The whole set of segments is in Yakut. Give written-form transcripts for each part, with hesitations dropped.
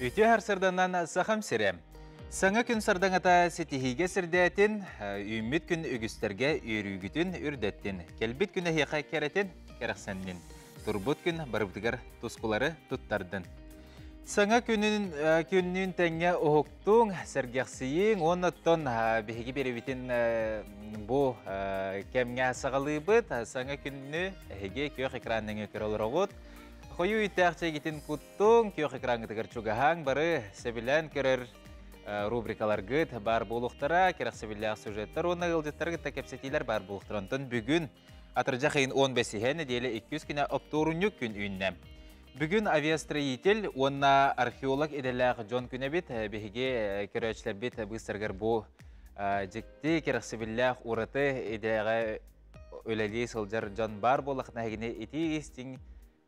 Үтүө сарсыарданан, Сахам сирэ. Саҥа күн сардаҥата ситиһиигэ сирдээтин, үүммүт күн үгүстэргэ үөрүүгүтүн үрдэттин. Кэлбит күн эһиэхэ кэрэтин, кэрэхсэннин. Турбут күн барыбытыгар тускулары туттардын. Саҥа күнүн күннүүн тэҥҥэ уһуктуҥ, сэргэхсийиҥ, уонна биһиги биэрэбитин бу кэмҥэ саҕалыыбыт. Саҥа күннү эһиги күөх экранныҥы көрө олороҕут. Хойуу үттээх чэйгитин куттуҥ, күөх экраҥҥытыгар чугаһааҥ, бары сөбүлээн көрөр рубрикаларгыт баар буолуохтара, кэрэхсэбиллээх сюжеттар уонна ыалдьыттаргытта кэпсэтиилэр баар буолуохтара. Онтон бүгүн атырдьах ыйын 15-иһэ нэдиэлэ 200 күнэ оптуорунньук күн үүннэ. Бүгүн авиастроитель уонна археолог идэлээх дьон күнэбит. Биһиги көрөөччүлэрбит быыстарыгар бу дьикти кэрэхсэбиллээх ураты идэҕэ үлэлии сылдьар дьон баар буоллахына эһигини итии истиҥ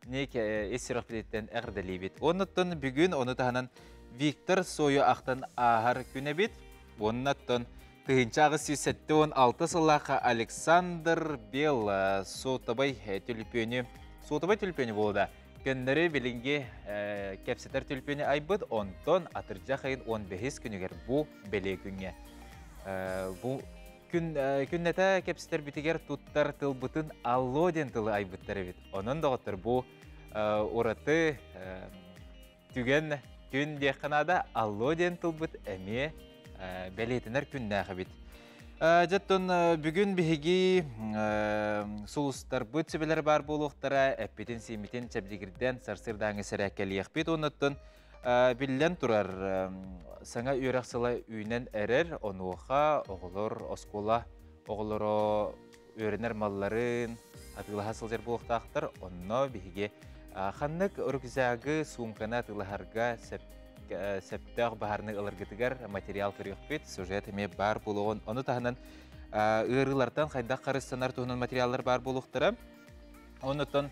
ник ис сүрэхпититтэн эҕэрдэлиибит. Оннуттан бүгүн ону таһынан Виктор Сою ахтан ааһар күнэбит. Оннуттан 1876 сыллаахха Александр Бел сотовай түлүпүөнү сотовай түлүпүөнү буолда. Көннөрү билинги кэпсэтэр түлүпүөнү айбыт, онтон атырдьах ыйын 15 күнүгэр бу бэлиэ күҥҥэ. Бу күн күннэтэ кэпсэтэрбитигэр туттар тылбытын алло диэн тылы айбыттар эбит. Онон доҕоттор бу ураты түгэн күн диэххэ наада, алло диэн тылбыт эмиэ бэлиэтэнэр күннээх эбит. Дьэттон бүгүн биһиги сулустарбыт сүбэлэр бар буолуохтара, эппитин сиимитин чэбдигирдэн сарсыардааҥы сэрээккэлиэхпит, оннуттан биллэн турар саҥа үөрэх сыла үүнэн эрэр, онуоха оҕолор оскуола оҕолоро үөрэнэр малларын атыылаһа сылдьар буолуохтаахтар, онно биһиги ханнык рюкзагы, суумканы атыылаһарга сөптөөх баһарны ыларгытыгар материал көрүөхпүт, сюжет эмиэ баар буолуоҕун. Ону таһынан ыарыылартан хайдах харыстанар туһунан материаллар баар буолуохтара. Оннуттан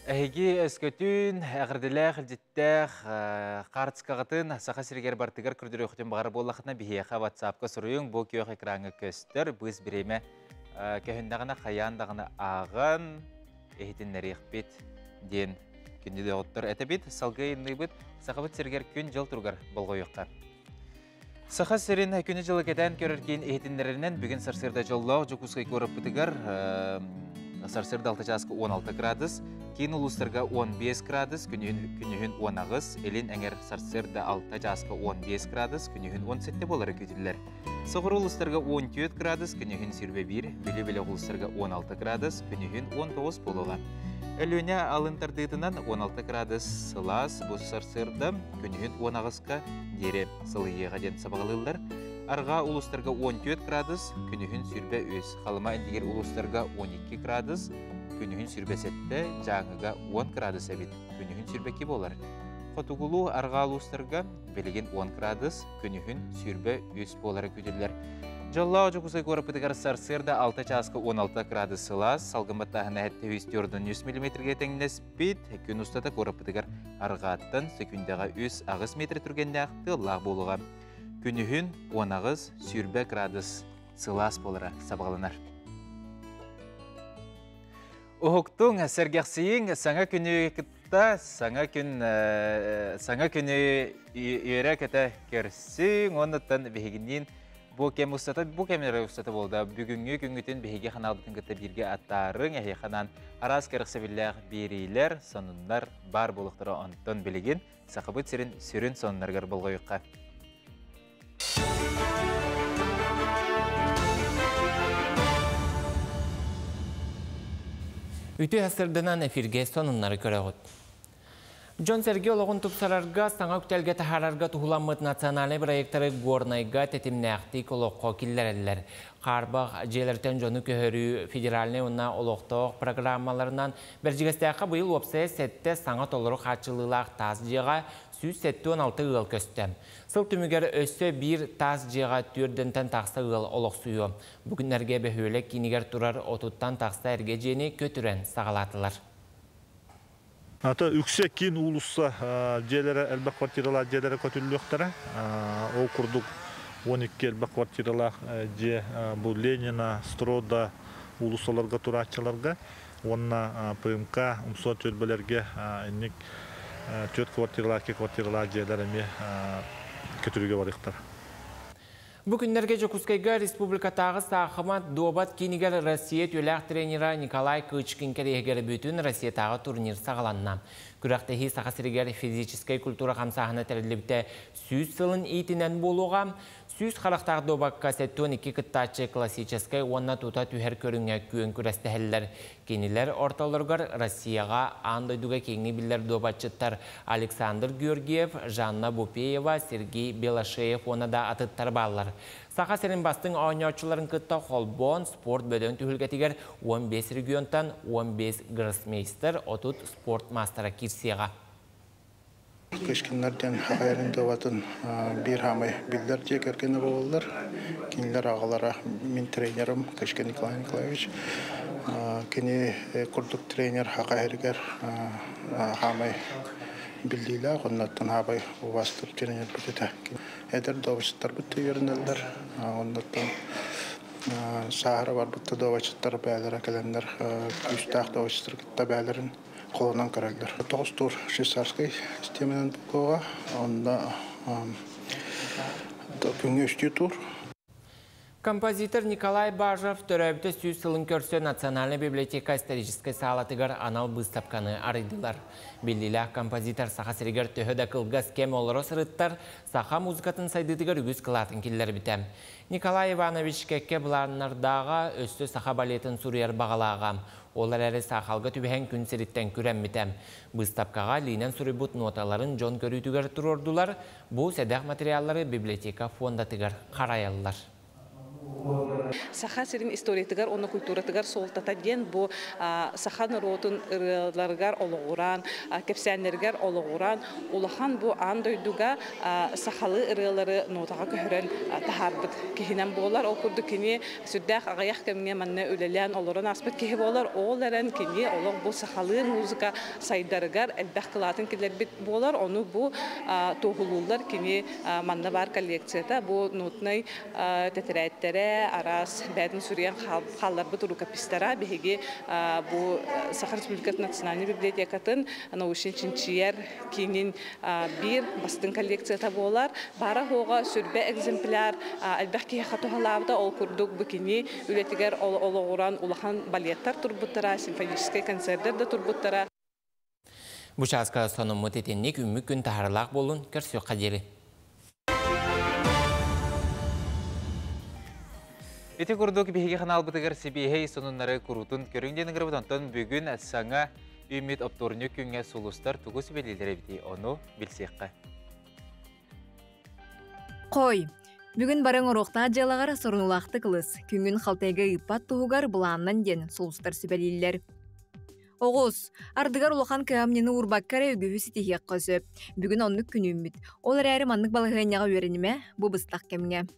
эһиги өскөтүн, эҕэрдэлээх, илдьиттээх хаартыскаҕытын Саха сиригэр бартыгар көрдөрүөхүтүн баҕар буоллахына биһиэхэ WhatsApp-ка суруйуҥ, бу күөх экраҥҥа көстөр, быыс бириэмэ көһүннэҕинэ хайаан даҕаны ааҕан иһитиннэриэхпит диэн күндү доҕоттор этэбит, салгыы ыйынныыбыт, Сахабыт сиригэр күн-дьыл туругар болҕойуохха. Саха сирин күнү-дьылы кэтээн көрөр киин иһитиннэрэринэн бүгүн сарсыарда дьоллоох Дьокуускай куораппытыгар сарсыарда 6 чааска 16 градус, киин улуустарга 15 градус, күнүһүн күнүһүн 18, илин эҥэр сарсыарда 6 чааска 15 градус, күнүһүн 17 буолара күүтүллэр. Соҕуруу улуустарга 14 градус, күнүһүн 21, Бүлүү-Бэлэх улуустарга 16 градус, күнүһүн 19 буолуоҕа. Өлүөнэ алын тардыытынан 16 градус сылаас бу сарсыарда күнүһүн 18-ка диэри сылыйыаҕа диэн сабаҕалыыллар. Арҕаа улуустарга 14 градус, күнүһүн 23, Халыма Индигир улуустарга 12 градус, күнүһүн 27, Дьааҥыга 10 градус эбит, күнүһүн 22 буолар. Хотугулуу арҕаа улуустарга билигин 10 градус, күнүһүн 23 буолара күүтүллэр. Дьоллоох Дьокуускай куораппытыгар сарсыарда 6 чааска 16 градус сылаас, салгын баттааһына 743 миллиметргэ тэҥнэспит. Күн устата куораппытыгар арҕааттан сөкүндэҕэ 3-8 метр түргэннээх тыаллаах буолуоҕа. Күнүһүн 18 20 градус сылаас буолара сабаҕаланар. Уһуктуҥ, сэргэхсийиҥ, саҥа күнү кытта саҥа күн саҥа күнү үөрэ-көтө көрсүҥ, оннуттан биһигинниин бу кэм устата, бу кэмнэр устата буолда. Бүгүҥҥү күҥҥүтүн биһиги ханаалбытын кытта бииргэ аттаарыҥ, эһиэхэ анаан араас кэрэхсэбиллээх биэриилэр, сонуннар баар буолуохтара. Онтон билигин Сахабыт сирин сүрүн сонуннарыгар болҕойуохха. Үтүө сырдынан эфирге сонуннары көрөҕүт. Дьон сэргэ олоҕун тупсарарга, саҥа үктэлгэ таһаарарга туһуламмыт национальнай проекттары Горнайга тэтимнээхтик олоххо киллэрэллэр. Хаарбах дьиэлэртэн дьону көһөрүү федеральнай уонна олохтоох программаларынан Бэрдьигэстээххэ быйыл уопсайа сэттэ саҥа толору хааччыллыылаах таас дьиэҕэ 176 ыал көстө. Сыл түмүгэр өссө биир таас дьиэҕэ түөрдэнтэн тахса ыал олохсуйуо. Бу күннэргэ бөһүөлэк киинигэр турар 30-тан тахса эргэ дьиэни көтүрэн саҕалаатылар. Ата үксэ киин уулусса дьиэлэрэ элбэх квартиралаах дьиэлэрэ көтүллүөхтэрэ. Ол курдук 12 элбэх квартиралаах дьиэ бу Ленина, Строда уулуссаларга турааччыларга уонна ПМК умсуор түөлбэлэргэ инник 4 квартиралаах, 2 квартиралаах дьиэлэр эмиэ көтүрүүгэ барыахтара. Бу күннэргэ Дьокуускайга республикатааҕы саахымат дуобат киинигэр Россия үтүөлээх тренера Николай Кычкин кэриэһигэр бүтүн Россиятааҕы турнир саҕаланна. Күрэхтэһии Саха сиригэр физическэй культура хамсааһына тэриллибитэ 100 сылын иитинэн буолуоҕа. 100 харахтаах дуобакка 72 кыттааччы классическай уонна тута түһэр көрүҥҥэ күөн күрэстэһэллэр. Кинилэр ортолоругар Россияҕа, аан дойдуга киэҥник биллэр дуобатчыттар Александр Георгиев, Жанна Бупеева, Сергей Белошеев уонна да атыттар бааллар. Саха сирин бастыҥ оонньооччуларын кытта холбоон спорт бөдөҥ түһүлгэтигэр 15 регионтан 15 гроссмейстер, 30 спорт маастара киирсиэҕэ. Кышкиннар диэн Хахайрын дуобатын биир хаамай биллэр дьиэ кэргэнэ буолаллар. Кинилэр аҕалара мин тренерым Кышкин Николай Николаевич. Кини курдук тренер Хахайрыгар хаамай биллиилээх, оннуттан хаабай убаастыр тренербит этэ. Эдэр дуобаччыттарбыт да үөрэнэллэр, оннуттан сааһыра барбыт да дуобаччыттар бэйэлэрэ кэлэннэр күүстээх дуобаччыттар кытта бэйэлэрин холонон көрөллөр. Тоҕус тур швейцарскай систиэмэнэн буолуоҕа, онно күҥҥэ үстүү тур. Композитор Николай Бажов төрөөбүтэ 100 сылын көрсө Национальнай библиотека историческай саалатыгар анал быыстапканы арыйдылар. Биллиилээх композитор Саха сиригэр төһө да кылгас кэм олоро сырыттар, саха музыкатын сайдыытыгар үгүс кылаатын киллэрбитэ. Николай Иванович кэккэ былааннардааҕа, өссө саха балетын суруйар баҕалааҕа. Ол эрээри саахалга түбэһэн күн сириттэн күрэммитэ. Быыстапкаҕа илиинэн суруйбут ноталарын дьон көрүүтүгэр туруордулар, бу сэдэх материаллары библиотека фондатыгар харайаллар. Саха сирин историятыгар уонна культуратыгар суолтата диэн бу саха норуотун ырыаларыгар олоҕуран, кэпсээннэригэр олоҕуран улахан бу аан дойдуга сахалыы ырыалары нотаҕа көһөрөн таһаарбыт киһинэн буолар. Ол курдук кини сүрдээх аҕыйах кэмҥэ манна үлэлээн олорон ааспыт киһи буолар. Ол эрэн кини олох бу сахалыы музыка сайдарыгар элбэх кылаатын киллэрбит буолар. Ону бу туоһулууллар кини манна баар коллекцията, бу нотнай тэтэрээттэрэ, араас бээтин суруйан хаалларбыт рукопистара биһиги бу Саха Республикатын национальнай библиотекатын научнай чинчийэр киинин биир бастыҥ коллекцията буолар. Баара хуоҕа сүрбэ экземпляр элбэх киһиэхэ туһалаабыта. Ол курдук бу кини үлэтигэр олоҕуран улахан балеттар турбуттара, симфоническай концерттэр да турбуттара. Бу чааска сонуммут итинник үммүк күн таһаралаах буолун көрсүөххэ диэри. Ити курдук биһиги ханаалбытыгар сибиэһэй сонуннары куруутун көрүҥ диэн ыҥырабыт. Онтон бүгүн саҥа үүммүт оптуорунньук күҥҥэ сулустар тугу сүбэлииллэр эбитий, ону билсиэххэ. Хой. Бүгүн барыҥ оруохтаах дьыалаҕар сорунуулаахтык ылыс. Күҥҥүн халтайга ыыппат туһугар былааннан диэн сулустар сүбэлииллэр. Оҕус. Ардыгар улахан кыһамньыны уурбакка эрэ үгүһү ситиһиэххэ сөп. Бүгүн оннук күн үүммүт. Ол эрээри маннык балаһыанньаҕа үөрэнимэ, бу быстах кэмҥэ.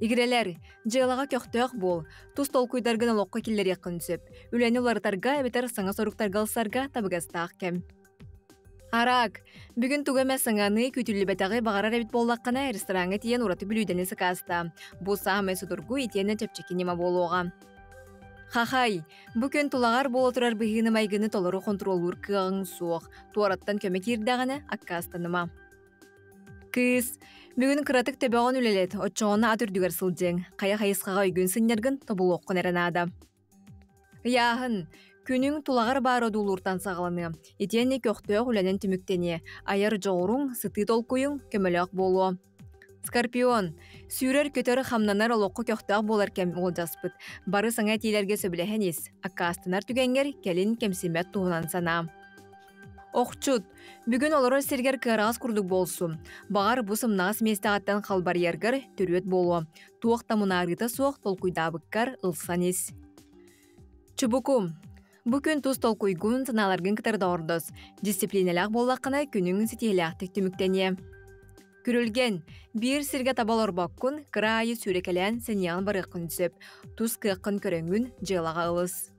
Игирэлэр, дьыалаҕа көхтөөх буол. Тус толкуйдаргын олоххо киллэриэххин сөп. Үлэни уларытарга эбэтэр саҥа соруктарга ылсарга табыгастаах кэм. Араак. Бүгүн тугу эмэ саҥаны, күүтүллүбэтэҕи баҕарар эбит буоллаххына, рестораҥҥа тиийэн ураты бүлүүдэни сакаастаа. Бу саамай судургу итиэннэ чэпчэки ньыма буолуоҕа. Хахай. Бу күн тулаҕар буола турар быһыыны-майгыны толору хонтуруоллуур кыаҕыҥ суох. Туораттан көмө киирдэҕинэ, аккаастаныма. Кыыс. Бүгүн кыратык төбөҕүн үлэлэт, оччоҕуна ат үрдүгэр сылдьыаҥ. Хайа хайысхаҕа өйгүн сынньаргын тобулуоххун эрэ наада. Ыйааһын. Күнүҥ тулаҕар баар одуулууртан саҕаланыа. Итиэннэ көхтөөх үлэнэн түмүктэниэ. Айар дьоҕуруҥ, сытыы толкуйуҥ көмөлөөх буолуо. Скорпион. Сүүрэр-көтөр, хамнанар олоххо көхтөөх буолар кэм уолдьаспыт. Бары саҥа этиилэргэ сөбүлэһэн ис. Аккаастанар түгэҥҥэр кэлин кэмсиммэт туһунан санаа. Охчут. Бүгүн олорор сиргэр кыараҕас курдук буолсу. Баҕар, бу сымнаҕас миэстэҕиттэн халбарыйаргар төрүөт буолуо. Туох да мунаарыыта суох толкуйдаабыккар ылсан ис. Чубуку. Бу күн тус толкуйгун, санааларгын кытары доҕордос. Дисциплинэлээх буоллаххына, күнүҥ ситиһиилээхтик түмүктэниэ. Күрүлгэн. Биир сиргэ таба олорбоккун, кыра аайы сүүрэкэлээн сэниэҕин барыаххын сөп. Тус кыаххын көрөҥҥүн дьыалаҕа ылыс.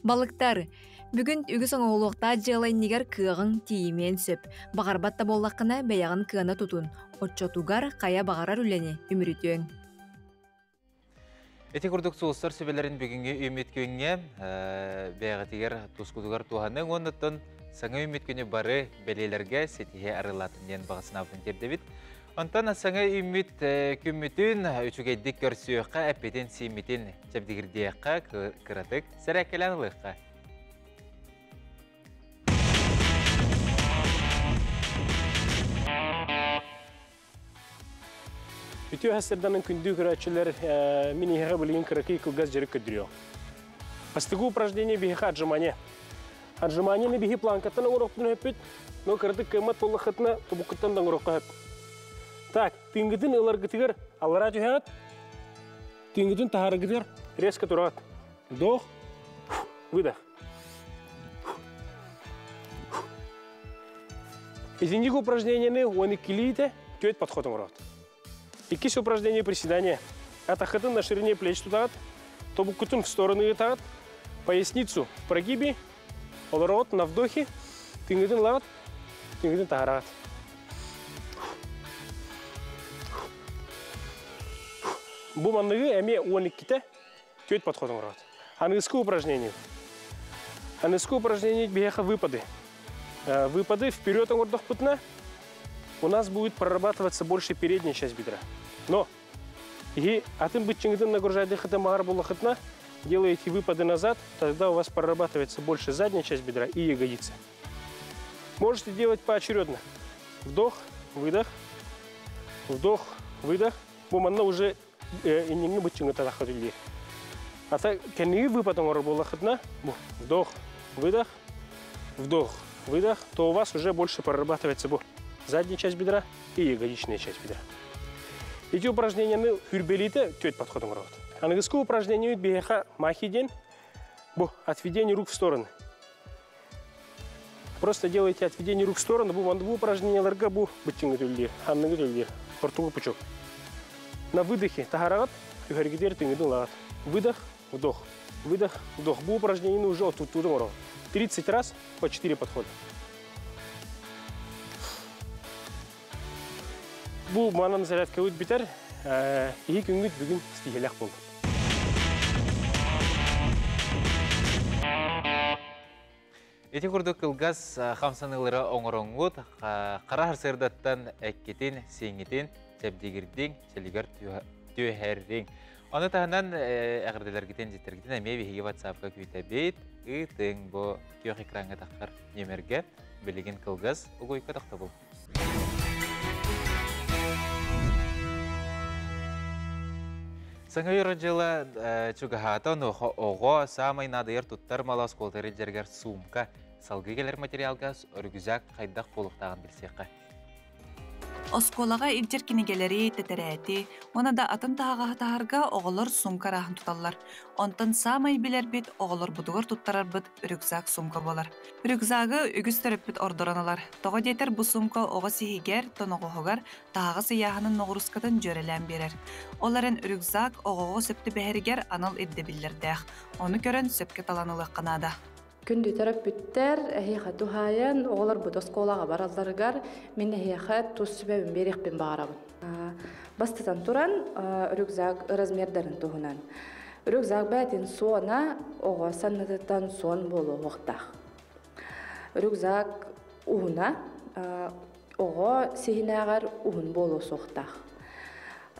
Балыктар. Бүгүн үгүс оҥоһулуохтаах дьыала иннигэр кыаҕыҥ тиийимиэн сөп. Баҕарбат да буоллаххына, бэйэҕин кыана тутун. Оччотугар хайа баҕарар үлэни үмүрүтүөҥ. Ити курдук сулустар сүбэлэрин бүгүҥҥү үүммүт күҥҥэ бэйэҕитигэр тускутугар туһаныҥ уонна Саҥа үүммүт күнү бары бэлиэлэргэ ситиһи арыллаатын диэн баҕа санаабытын тиэрдэбит. Онтон саҥа үүммүт күммүтүн үчүгэйдик көрсүөххэ, эппитин-сииммитин чэбдигирдиэххэ, кыратык сэрээккэлээн ылыахха. Үтүө хасырданын күндүү көрөөччүлэр, мин иһэҕэ билигин кыракый кылгас дьарык көрдөрүөм. Бастакы упражнение биһиэхэ отжимание. Отжиманиены биһи планкаттан оҥоруохпутун өппүт, но кыратык кыаммат буоллаххытына тубуккуттан да оҥоруохха сөп. Так, тыынгытын ыларгытыгар аллараа түһэҕит, тыынгытын таһаараргытыгар резко тураҕыт. Вдох, выдох. Итинник упражнениены 12-лиите түөрт подход оҥороҕут. Иккис упражнение приседание. Атаххытын на ширине плеч тутаҕыт, тобуккутун в стороны ыытаҕыт, поясницу в прогибе, олороҕут на вдохе, тыҥытын ылаҕыт, тыҥытын таһараҕыт. Бу манныгы эмиэ 12-те түөрт подход оҥороҕут. Аныгыскы упражнение. Аныгыскы упражнение биһиэхэ выпады. Выпады вперед оҥордохпутуна, у нас будет прорабатываться больше передняя часть бедра. Но и атын быччыҥытын нагружайдыхыта маар буллахытына, делаете выпады назад, тогда у вас прорабатывается больше задняя часть бедра и ягодицы. Можете делать поочередно. Вдох, выдох, вдох, выдох. Бу манна уже иннинги быччыҥыта тахха. Ата кэнниги выпад оҥорор буоллахытына, вдох, выдох, вдох, выдох, то у вас уже больше прорабатывается бу задняя часть бедра и ягодичная часть бедра. Эти упражнения хүрбелите түөрт подход оҥоробут. Аныгыскы упражнение биһиэхэ махи диэн, бу отведение рук в стороны. Просто делайте отведение рук в сторону, бу бу упражненияларга бу быччыҥы үлэлиир, анныгы үлэлиир, ортоку пучок. На выдохе таһараҕыт, түһэргитигэр тыыҥҥытын ылаҕыт. Выдох, вдох, выдох, вдох. Бу упражнениены уже отуттуутун оҥороҕут. 30 раз по 4 подхода. Бу манан зарядкабыт бүтэр, иһи күҥҥүт бүгүн ситиһиилээх буоллун. Ити курдук кылгас хамсаныылары оҥороҥҥут, хара сарсыардаттан эккитин, сииҥҥитин чэбдигирдиҥ, чэлигэр түһэриҥ. Ону таһынан эҕэрдэлэргитин, дьиттэргитин эмиэ биһиги WhatsApp-ка күүтэбит. Ыытыҥ бу күөх экраҥҥа таххар нүөмэргэ билигин кылгас угуйка тохтобул. Саҥа үөрэх дьыла чугаһаата, онуоха оҕо саамай наадыйар туттар мала оскуолатыгар илдьэригэр суумка, салгыы кэлэр материалга рюкзак хайдах буолуохтааҕын билсиэххэ. Оскуолаҕа илдьэр кинигэлэри, тэтэрээти уонна да атын таһаҕаһы таһарга оҕолор суумка арааһын туталлар. Онтон саамай билэрбит, оҕолорбутугар туттарарбыт рюкзак суумка буолар. Рюкзагы үгүс төрөппүт ордорон ылар. Тоҕо диэтэр бу суумка оҕо сиһигэр, тоноҕоһугар таһаҕас ыйааһынын ноҕуруускатын дьүөрэлээн биэрэр. Ол эрэн рюкзак оҕоҕо сөп түбэһэригэр анал ирдэбиллэрдээх. Ону көрөн сөпкө талан ылыахха наада. Күндү төрөппүттэр, эһиэхэ туһаайан, оҕолорбут оскуолаҕа баралларыгар мин эһиэхэ тус сүбэбин биэриэхпин баҕарабын. Бастатан туран, рюкзак размердарын туһунан. Рюкзак бэйэтин суона оҕо саннытыттан суон буолуохтаах. Рюкзак уһуна оҕо сиһинээҕэр уһун буолуо суохтаах.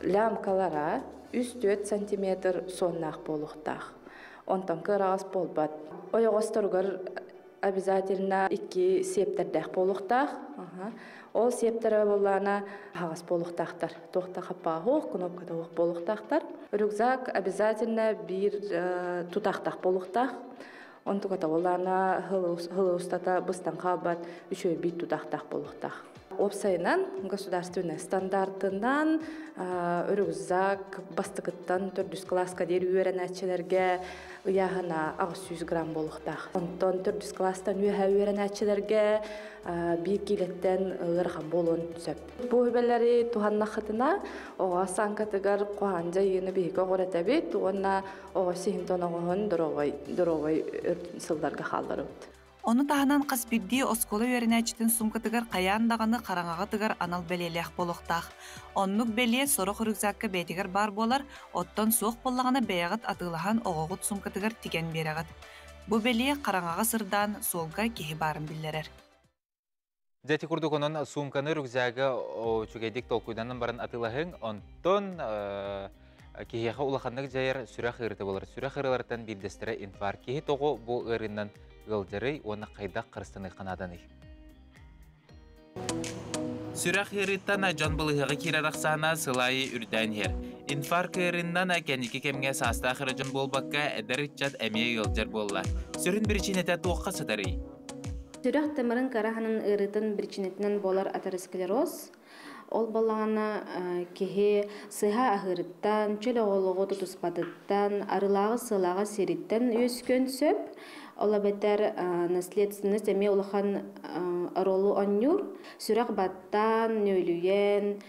Лямкалара 3-4 сантиметр суоннаах буолуохтаах. Онтон кыараҕас буолбат. Ойоҕосторугар обязательно икки сиэптэрдээх буолуохтаах. Ол сиэптэрэ буоллаана аһаҕас буолуохтаахтар. Туохта хаппааһуох, кнопката суох буолуохтаахтар. Рюкзак обязательно биир тутаахтаах буолуохтаах. Онтуката буоллаана хылы устата быстан хаалбат үчүгэй биир тутаахтаах буолуохтаах. Уопсайынан государственный стандартынан рюкзак бастакыттан төрдүс кылааска диэри үөрэнээччилэргэ ыйааһына 800 грамм буолуохтаах. Онтон төрдүс кылаастан үөһэ үөрэнээччилэргэ биир киилэттэн ыарахан буолуон сөп. Бу үбэлэри туһаннаххытына оҕо сааҥкатыгар куһаҕан дьайыыны биһиги оҕор этэбит уонна оҕо сиһин тоноҕоһун доруобай доруобай сылларга хаалларабыт. Ону таһынан хас биирдии оскуола үөрэнээччитин суумкатыгар хайаан даҕаны хараҥаҕа тыгар анал бэлиэлээх буолуохтаах. Оннук бэлиэ сорох рюкзакка бэйэтигэр баар буолар, оттон суох буоллаҕына бэйэҕит атыылаһан оҕоҕут суумкатыгар тигэн биэрэҕит. Бу бэлиэ хараҥаҕа сырдаан суолга киһи баарын биллэрэр. Дьэ ити курдук онон суумканы рюкзагы үчүгэйдик толкуйданан баран атыылаһыҥ. Онтон киһиэхэ улаханнык дьайар сүрэх ыарыыта буолар. Сүрэх ыарыыларыттан биирдэстэрэ инфаркт. Киһи тоҕо бу ыарыынан ыалдьарый уонна хайдах харыстаныахха нааданый? Сүрэх ыарыыттан дьон былыһыаҕа киирэр ахсаана сыл аайы үрдээн иһэр. Инфаркт ыарыынан кэнники кэмҥэ саастаах эрэ дьон буолбакка, эдэр ыччат эмиэ ыалдьар буолла. Сүрүн биричиинэтэ туохха сытарый? Сүрэх тымырын кыраһынын ыарыытын биричиинэтинэн буолар атеросклероз. Ол буоллаҕына киһи сыһа аһыырыттан, чөл оҕолоҕу тутуспатыттан, арылааҕы-сыалааҕы сириттэн үөскүөн сөп. Ол эбэтэр наследственность эмиэ улахан оруолу оонньуур. Сүрэх баттаан, нүөлүйэн,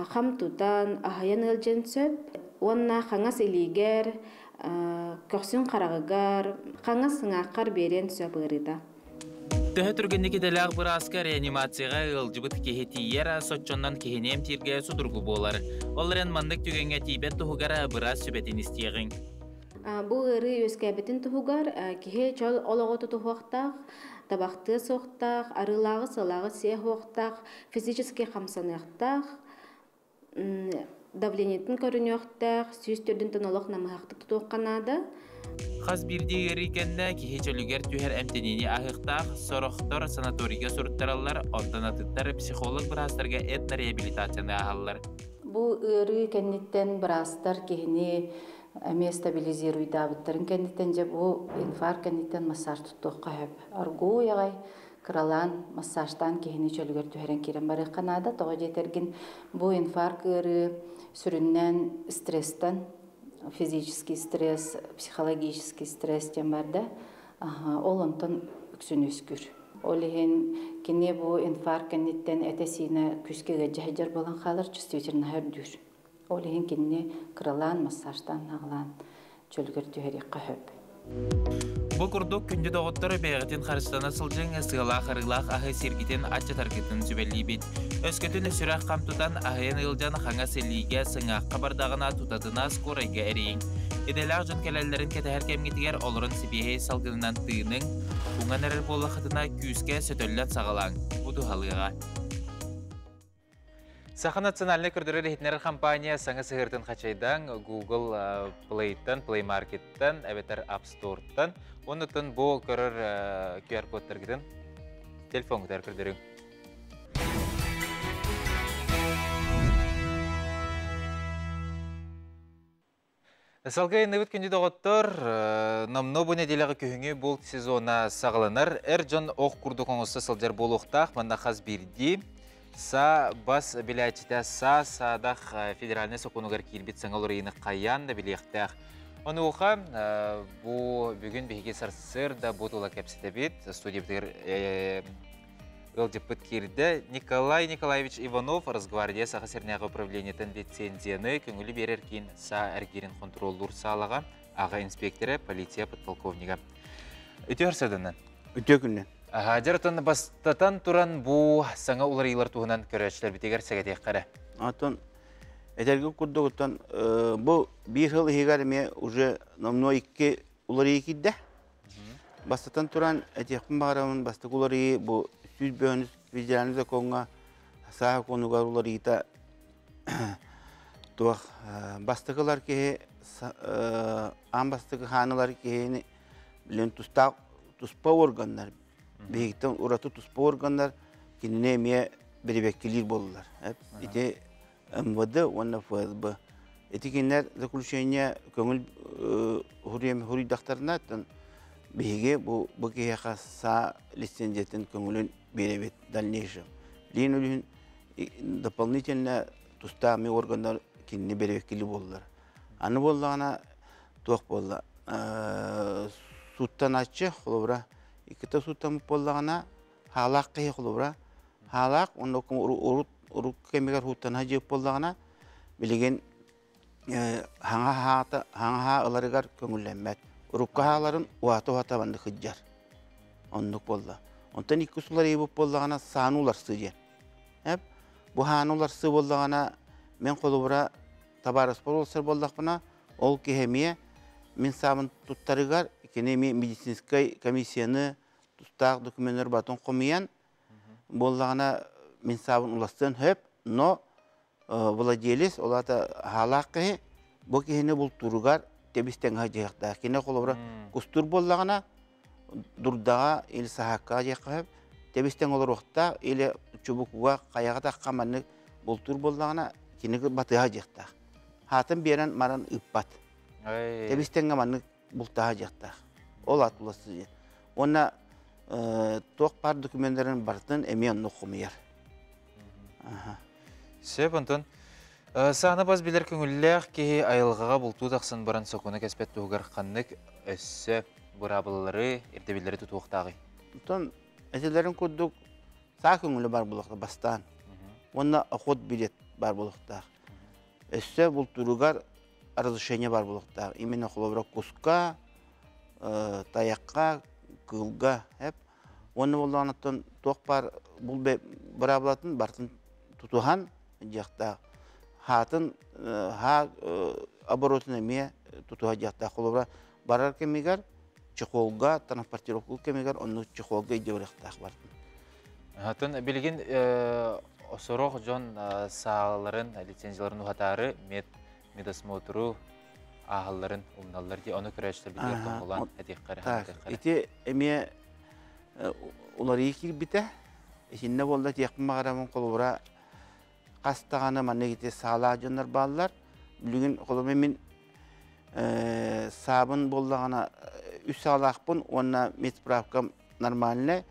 хам тутан, аһыйан ыалдьыан сөп. Уонна хаҥас илиигэр, көхсүн хараҕыгар, хаҥас сыҥааххар биэриэн сөп ыарыыта. Төһө түргэнник идэлээх бырааска реанимацияҕа ыалдьыбыт киһи тиийэр, соччоннон киһини эмтииргэ судургу буолар. Ол эрэн маннык түгэҥҥэ тиийбэт туһугар быраас сүбэтин истиэҕиҥ. Бу ыарыы үөскээбитин туһугар киһи чөл олоҕу тутуһуохтаах, табахтыа суохтаах, арыылааҕы-сыалааҕы сиэ суохтаах, физически хамсаныахтаах, давлениетын көрүнүөхтээх, 104 олох намыһахтык тутуохха наада. Хас биирдии ыарыы кэннэ киһи чөлүгэр түһэр эмтэниини аһыахтаах, сорохтор санаторийга суруттараллар, онтон атыттар психолог быраастарга этнореабилитацияны ааһаллар. Бу ыарыы кэнниттэн быраастар киһини эмиэ стабилизируйдаабыттарын кэнниттэн дьэ бу инфаркт кэнниттэн массаж туттуохха сөп. Аргуй аҕай кыралаан массажтаан киһини чөлүгэр түһэрэн киирэн барыахха наада. Тоҕо диэтэргин бу инфаркт ыарыы сүрүннээн стресстэн, физический стресс, психологический стресс диэн бар да, ол онтон үксүн үөскүүр. Ол иһин кини бу инфаркт кэнниттэн этэ-сиинэ күүскэ ыалдьа сылдьар буолан хаалар, чувствительноһа үрдүүр. Ол иһин кинини кыралаан, массажтаан, аҕалаан чөлүгэр түһэриэххэ сөп. Бу курдук күндү доҕоттор бэйэҕитин харыстана сылдьыҥ, сыалаах-арыылаах аһы сиргитин аччатаргытын сүбэлиибит. Өскөтүн сүрэх хам тутан, аһыйан ыалдьан хаҥас илиигэ, сыҥаахха бардаҕына тутатына скорайга эрийиҥ. Идэлээх дьон кэлэллэрин кэтэһэр кэмҥитигэр олорон сибиэһэй салгынынан тыыныҥ, уҥан эрэр буоллаххытына күүскэ сөтөллөн саҕалааҥ. Бу туһалыаҕа. Саха национальнай көрдөрөр иһитиннэрэр компания саҥа сыһыартын хачайдаан Google Play-тан, Play Market-тан, эбэтэр App Store-тан, оннуттан бу көрөр QR-кодтаргытын телефоҥҥутугар көрдөрүҥ. Салгыы иннибит күндү доҕоттор, номнуо бу нэдиэлэҕэ күһүҥҥү булт сезона саҕаланар. Эр дьон ох курдук оҥосто сылдьар буолуохтаах. Манна хас биирдии са бас билээччитэ са саадах федеральнай сокуонугар киирбит саҥа уларыйыыны хайаан да билиэхтээх. Онуоха бу бүгүн биһиги сарсыарда бу тула кэпсэтэбит. Студиябытыгар Ыалдьыппыт киирдэ. Николай Николаевич Иванов, Росгвардия Саха сиринээҕи управлениетын лицензияны көҥүлү биэрэр киин саа эргиирин хонтуруоллуур саалаҕа аҕа инспектора, полиция подполковнига. Үтүө сарсыарданан. Үтүө күннэн. Дьарытын бастатан туран бу саҥа уларыйыылар туһунан көрөөччүлэрбитигэр сэгэтиэххэ эрэ. Оттон этэргэ курдугуттан бу биир сыл иһигэр эмиэ уже номнуо икки уларыйыы киирдэ. Бастатан туран, этиэхпин баҕарабын, бастакы уларыйыы бу 100 федеральный законҥа саа сокуонугар уларыйыыта туох бастакылар киһи аан бастакы хаанылар киһини билэн тустаах туспа органнар биһигиттэн ураты туспа органнар кинини эмиэ бирибэккилиир буоллулар. Ити МВД уонна ФСБ. Ити кинилэр заключение көҥүл хуруйдахтарына биһиги бу бу киһиэхэ саа лицензиятын көҥүлүн биэрэбит дальнейшем. Лиин үлүһүн дополнительно тустаах органнар кинини бэрэбэккили буоллар. Аны буоллаҕына туох буолла сууттанааччы холобура иккитэ сууттаммыт буоллаҕына хаалаах киһи холобура хаалаах уонна урут урукку кэмигэр һууттана дьиэп буоллаҕына билигин хаҥа хаата хаҥа хаа ыларыгар көҥүллэммэт урукку хааларын уһата уһата маннык сылдьар оннук буолла онтон икки уларыйбыт буоллаҕына сааны уларсыы диэн эп бу хааны уларсыы буоллаҕына мен холобура табаарыспар уларсар буоллахпына ол киһи эмиэ Мин саабын туттарыгар кини эми медицинскай комиссияны тустаах документтар батын хомуйан буоллаҕына мин саабын уластыан хөп, но владелец олата хаалаах киһи бу киһини бултууругар тэбис-тэҥ дьиэхтээх. Кини холобура кустуур буоллаҕына дурдаҕа или саһааккаҕа диэххэ сөп, тэбис-тэҥ олоруохтаах или чубукуга хайаҕа тахха маннык бултуур буоллаҕына кини батыһа дьиэхтээх. Хаатын биэрэн маран ыыппат. Тэбис-тэҥҥэ маннык бултаһа дьиэхтээх. Ол ат уласты диэн. Уонна туох баар документтарын барытын эмиэ оннук хомуйар. Сөп, онтон сааны бас билэр көҥүллээх киһи айылҕаҕа бултуу тахсан баран сокуону кэспэт туһугар ханнык өссө быраабылалары, ирдэбиллэри тутуохтааҕый? Онтон этилэрин курдук саа көҥүлэ бар буолуохтаах бастаан. Уонна охот билет бар буолуохтаах. Өссө бултууругар разрешение бар буолуохтаах. Именно холобура куска, тайахха, кыылга эп. Уонна буоллаҕына туох баар бул быраабылатын барытын тутуһан дьиэхтээх. Хаатын хаа оборотун эмиэ тутуһа дьиэхтээх. Холобура барар кэмигэр чехолга, транспортировка кэмигэр оннук чехолга илдьэ барыахтаах бартын. Атын билигин сорох дьон сааларын, лицензияларын уһатаары мед медосмотру ааһалларын умналлар дии, ону көрөөччүлэр билигэр тоһоҕолоон этиэххэ. Так, ити эмиэ уларыйыы киирбитэ. Итиннэ буолла тиэхпин баҕарабын холобура хас даҕаны маннык ити саалаах дьоннор бааллар. Билигин холобура мин саабын буоллаҕына үс саалаахпын уонна медсправкам нормальный,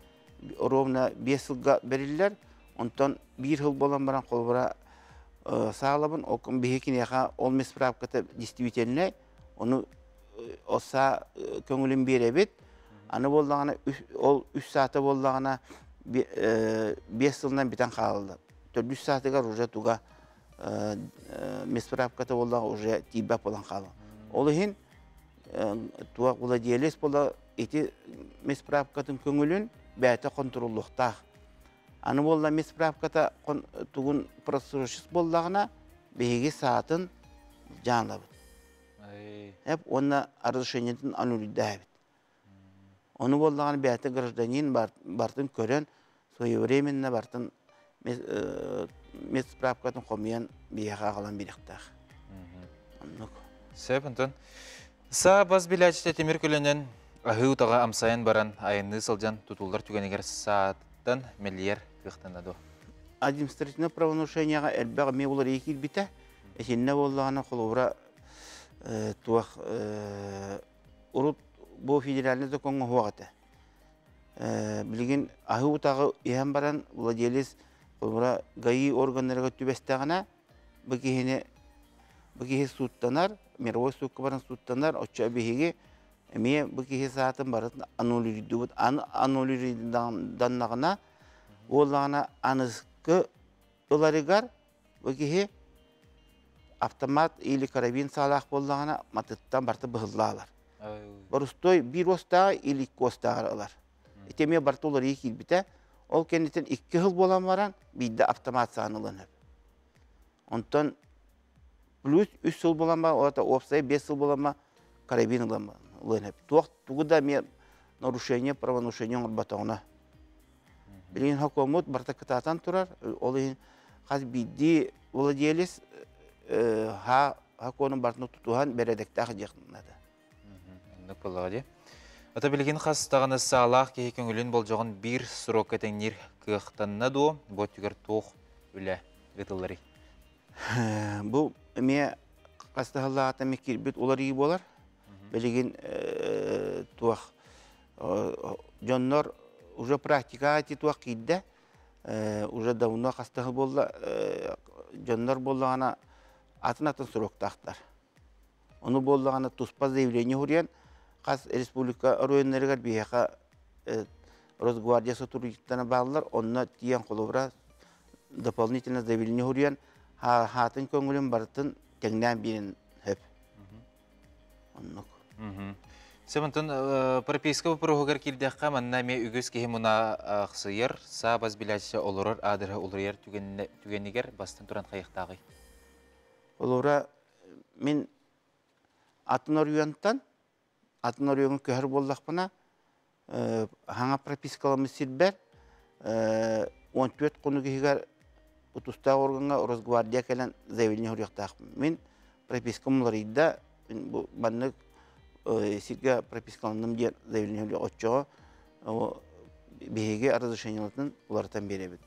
ровно 5 сылга бэриллэр. Онтон биир сыл буолан баран холобура саалабын, ол биһи киниэхэ ол медсправката действительный, ону ол саа көҥүлүн биэрэбит. Аны буоллаҕына ол үс саата буоллаҕына 5 сылынан бүтэн хаалла. Төрдүс саатыгар уже туга медсправката буоллаҕа уже тиийбэт буолан хаалла. Ол иһин туох владелец буола ити медсправкатын көҥүлүн бэйэтэ хонтуруоллуохтаах. Аны буолла медсправката тугун просрочец буоллаҕына биһиги саатын дьаалабыт. Эп уонна разрешениетин аннулирдээбит. Ону буоллаҕына бэйэтэ гражданин бартын көрөн своевременно бартын медсправкатын хомуйан биһиэхэ аҕалан биэриэхтээх. Оннук. Сөп, онтон саа бас билээччитэ тимир көлөнөн аһыы утаҕа амсайан баран айанныы сылдьан тутуллар түгэнигэр сааттан мэлийэр кыахтана дуо? Административное правонарушениеҕа элбэх эмиэ уларыйыы киирбитэ. Итиннэ буоллаҕына холобура туох урут бу федеральный закон оһуох этэ. Билигин аһыы утаҕы иһэн баран владелец холобура ГАИ органнарыгар түбэстэҕинэ бу киһини бу киһи сууттанар, мировой суукка баран сууттанар, оччо биһиги эмиэ бу киһи саатын барытын аннулируйдубут. Аннулируйданнаҕына буоллаҕына аныскы ыларыгар бу киһи автомат или карабин саалаах буоллаҕына матыттан барыта быһыллаалар. Борустой биир уостааҕы или икки уостааҕы ылар. Ити эмиэ барыта уларыйыы киирбитэ. Ол кэнниттэн 2 сыл буолан баран биирдэ автомат сааны ылан сөп. Онтон плюс 3 сыл буолан баран, ол уопсай 5 сыл буолан баран карабин ылан сөп. Туох тугу да эмиэ нарушение, правонарушение оҥорботоҕуна. Билигин хокуоммут барыта кытаатан турар. Ол иһин хас биирдии владелец ха хокуонун барытын тутуһан бэрэдэктээх диэх наада. Оннук буоллаҕа дии. Ата билигин хас даҕаны саалаах киһи көҥүлүн болдьоҕун биир срокка тэҥниир кыахтанна дуо? Бу өттүгэр туох үлэ ыытылларый? Бу эмиэ хас да сыллааҕыта эмиэ киирбит уларыйыы буолар. Билигин туох дьоннор уже практикаҕа ити туох киирдэ. Уже давно хас да сыл буолла дьоннор буоллаҕына атын-атын сроктаахтар. Ону буоллаҕына туспа заявление суруйан хас республика оройуоннарыгар биһиэхэ Росгвардия сотрудниктара бааллар, онно тиийэн холобура дополнительно заявление суруйан хаатын көҥүлүн барытын тэҥнээн биэрэн сөп. Оннук. Сөп, онтон прописка боппуруоһугар киирдэххэ, манна эмиэ үгүс киһи мунаахсыйар, саа бас билээччи олорор аадырыһа уларыйар түгэнигэр бастан туран хайыахтааҕый? Холобура, мин атын оройуонтан Атын оройуоҥҥа көһөр буоллахпына, хаҥа пропискаламмыт сирбэр 14 хонук иһигэр тустаах органҥа Росгвардия кэлэн заявление суруйуохтаахпын. Мин пропискам уларыйда, бу маннык сиргэ пропискаланным диэн заявление суруйуох оччоҕо биһиги разрешениеларын уларытан биэрэбит.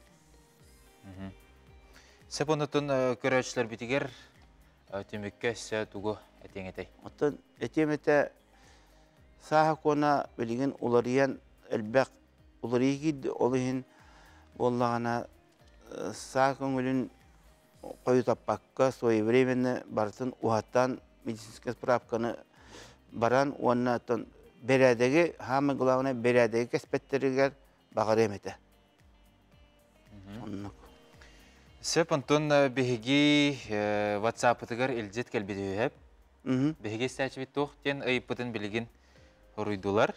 Сөп онутун көрөөччүлэрбитигэр түмүккэ өссө тугу этиэҥ этэй? Оттон этиэм этэ сааһа куона билигин уларыйан элбэх уларыйыы киирдэ, ол иһин буоллаҕына саа көҥүлүн хойутаппакка своевременно барытын уһатан медицинскэй справканы баран уонна оттон бэрээдэги хаамай главное бэрээдэги кэспэттэригэр баҕарыам этэ. Оннук. Сөп, онтон биһиги WhatsApp-ытыгар илдьит кэлбит үһү. Биһиги истээччибит туох диэн ыйыппытын билигин хоруйдулар.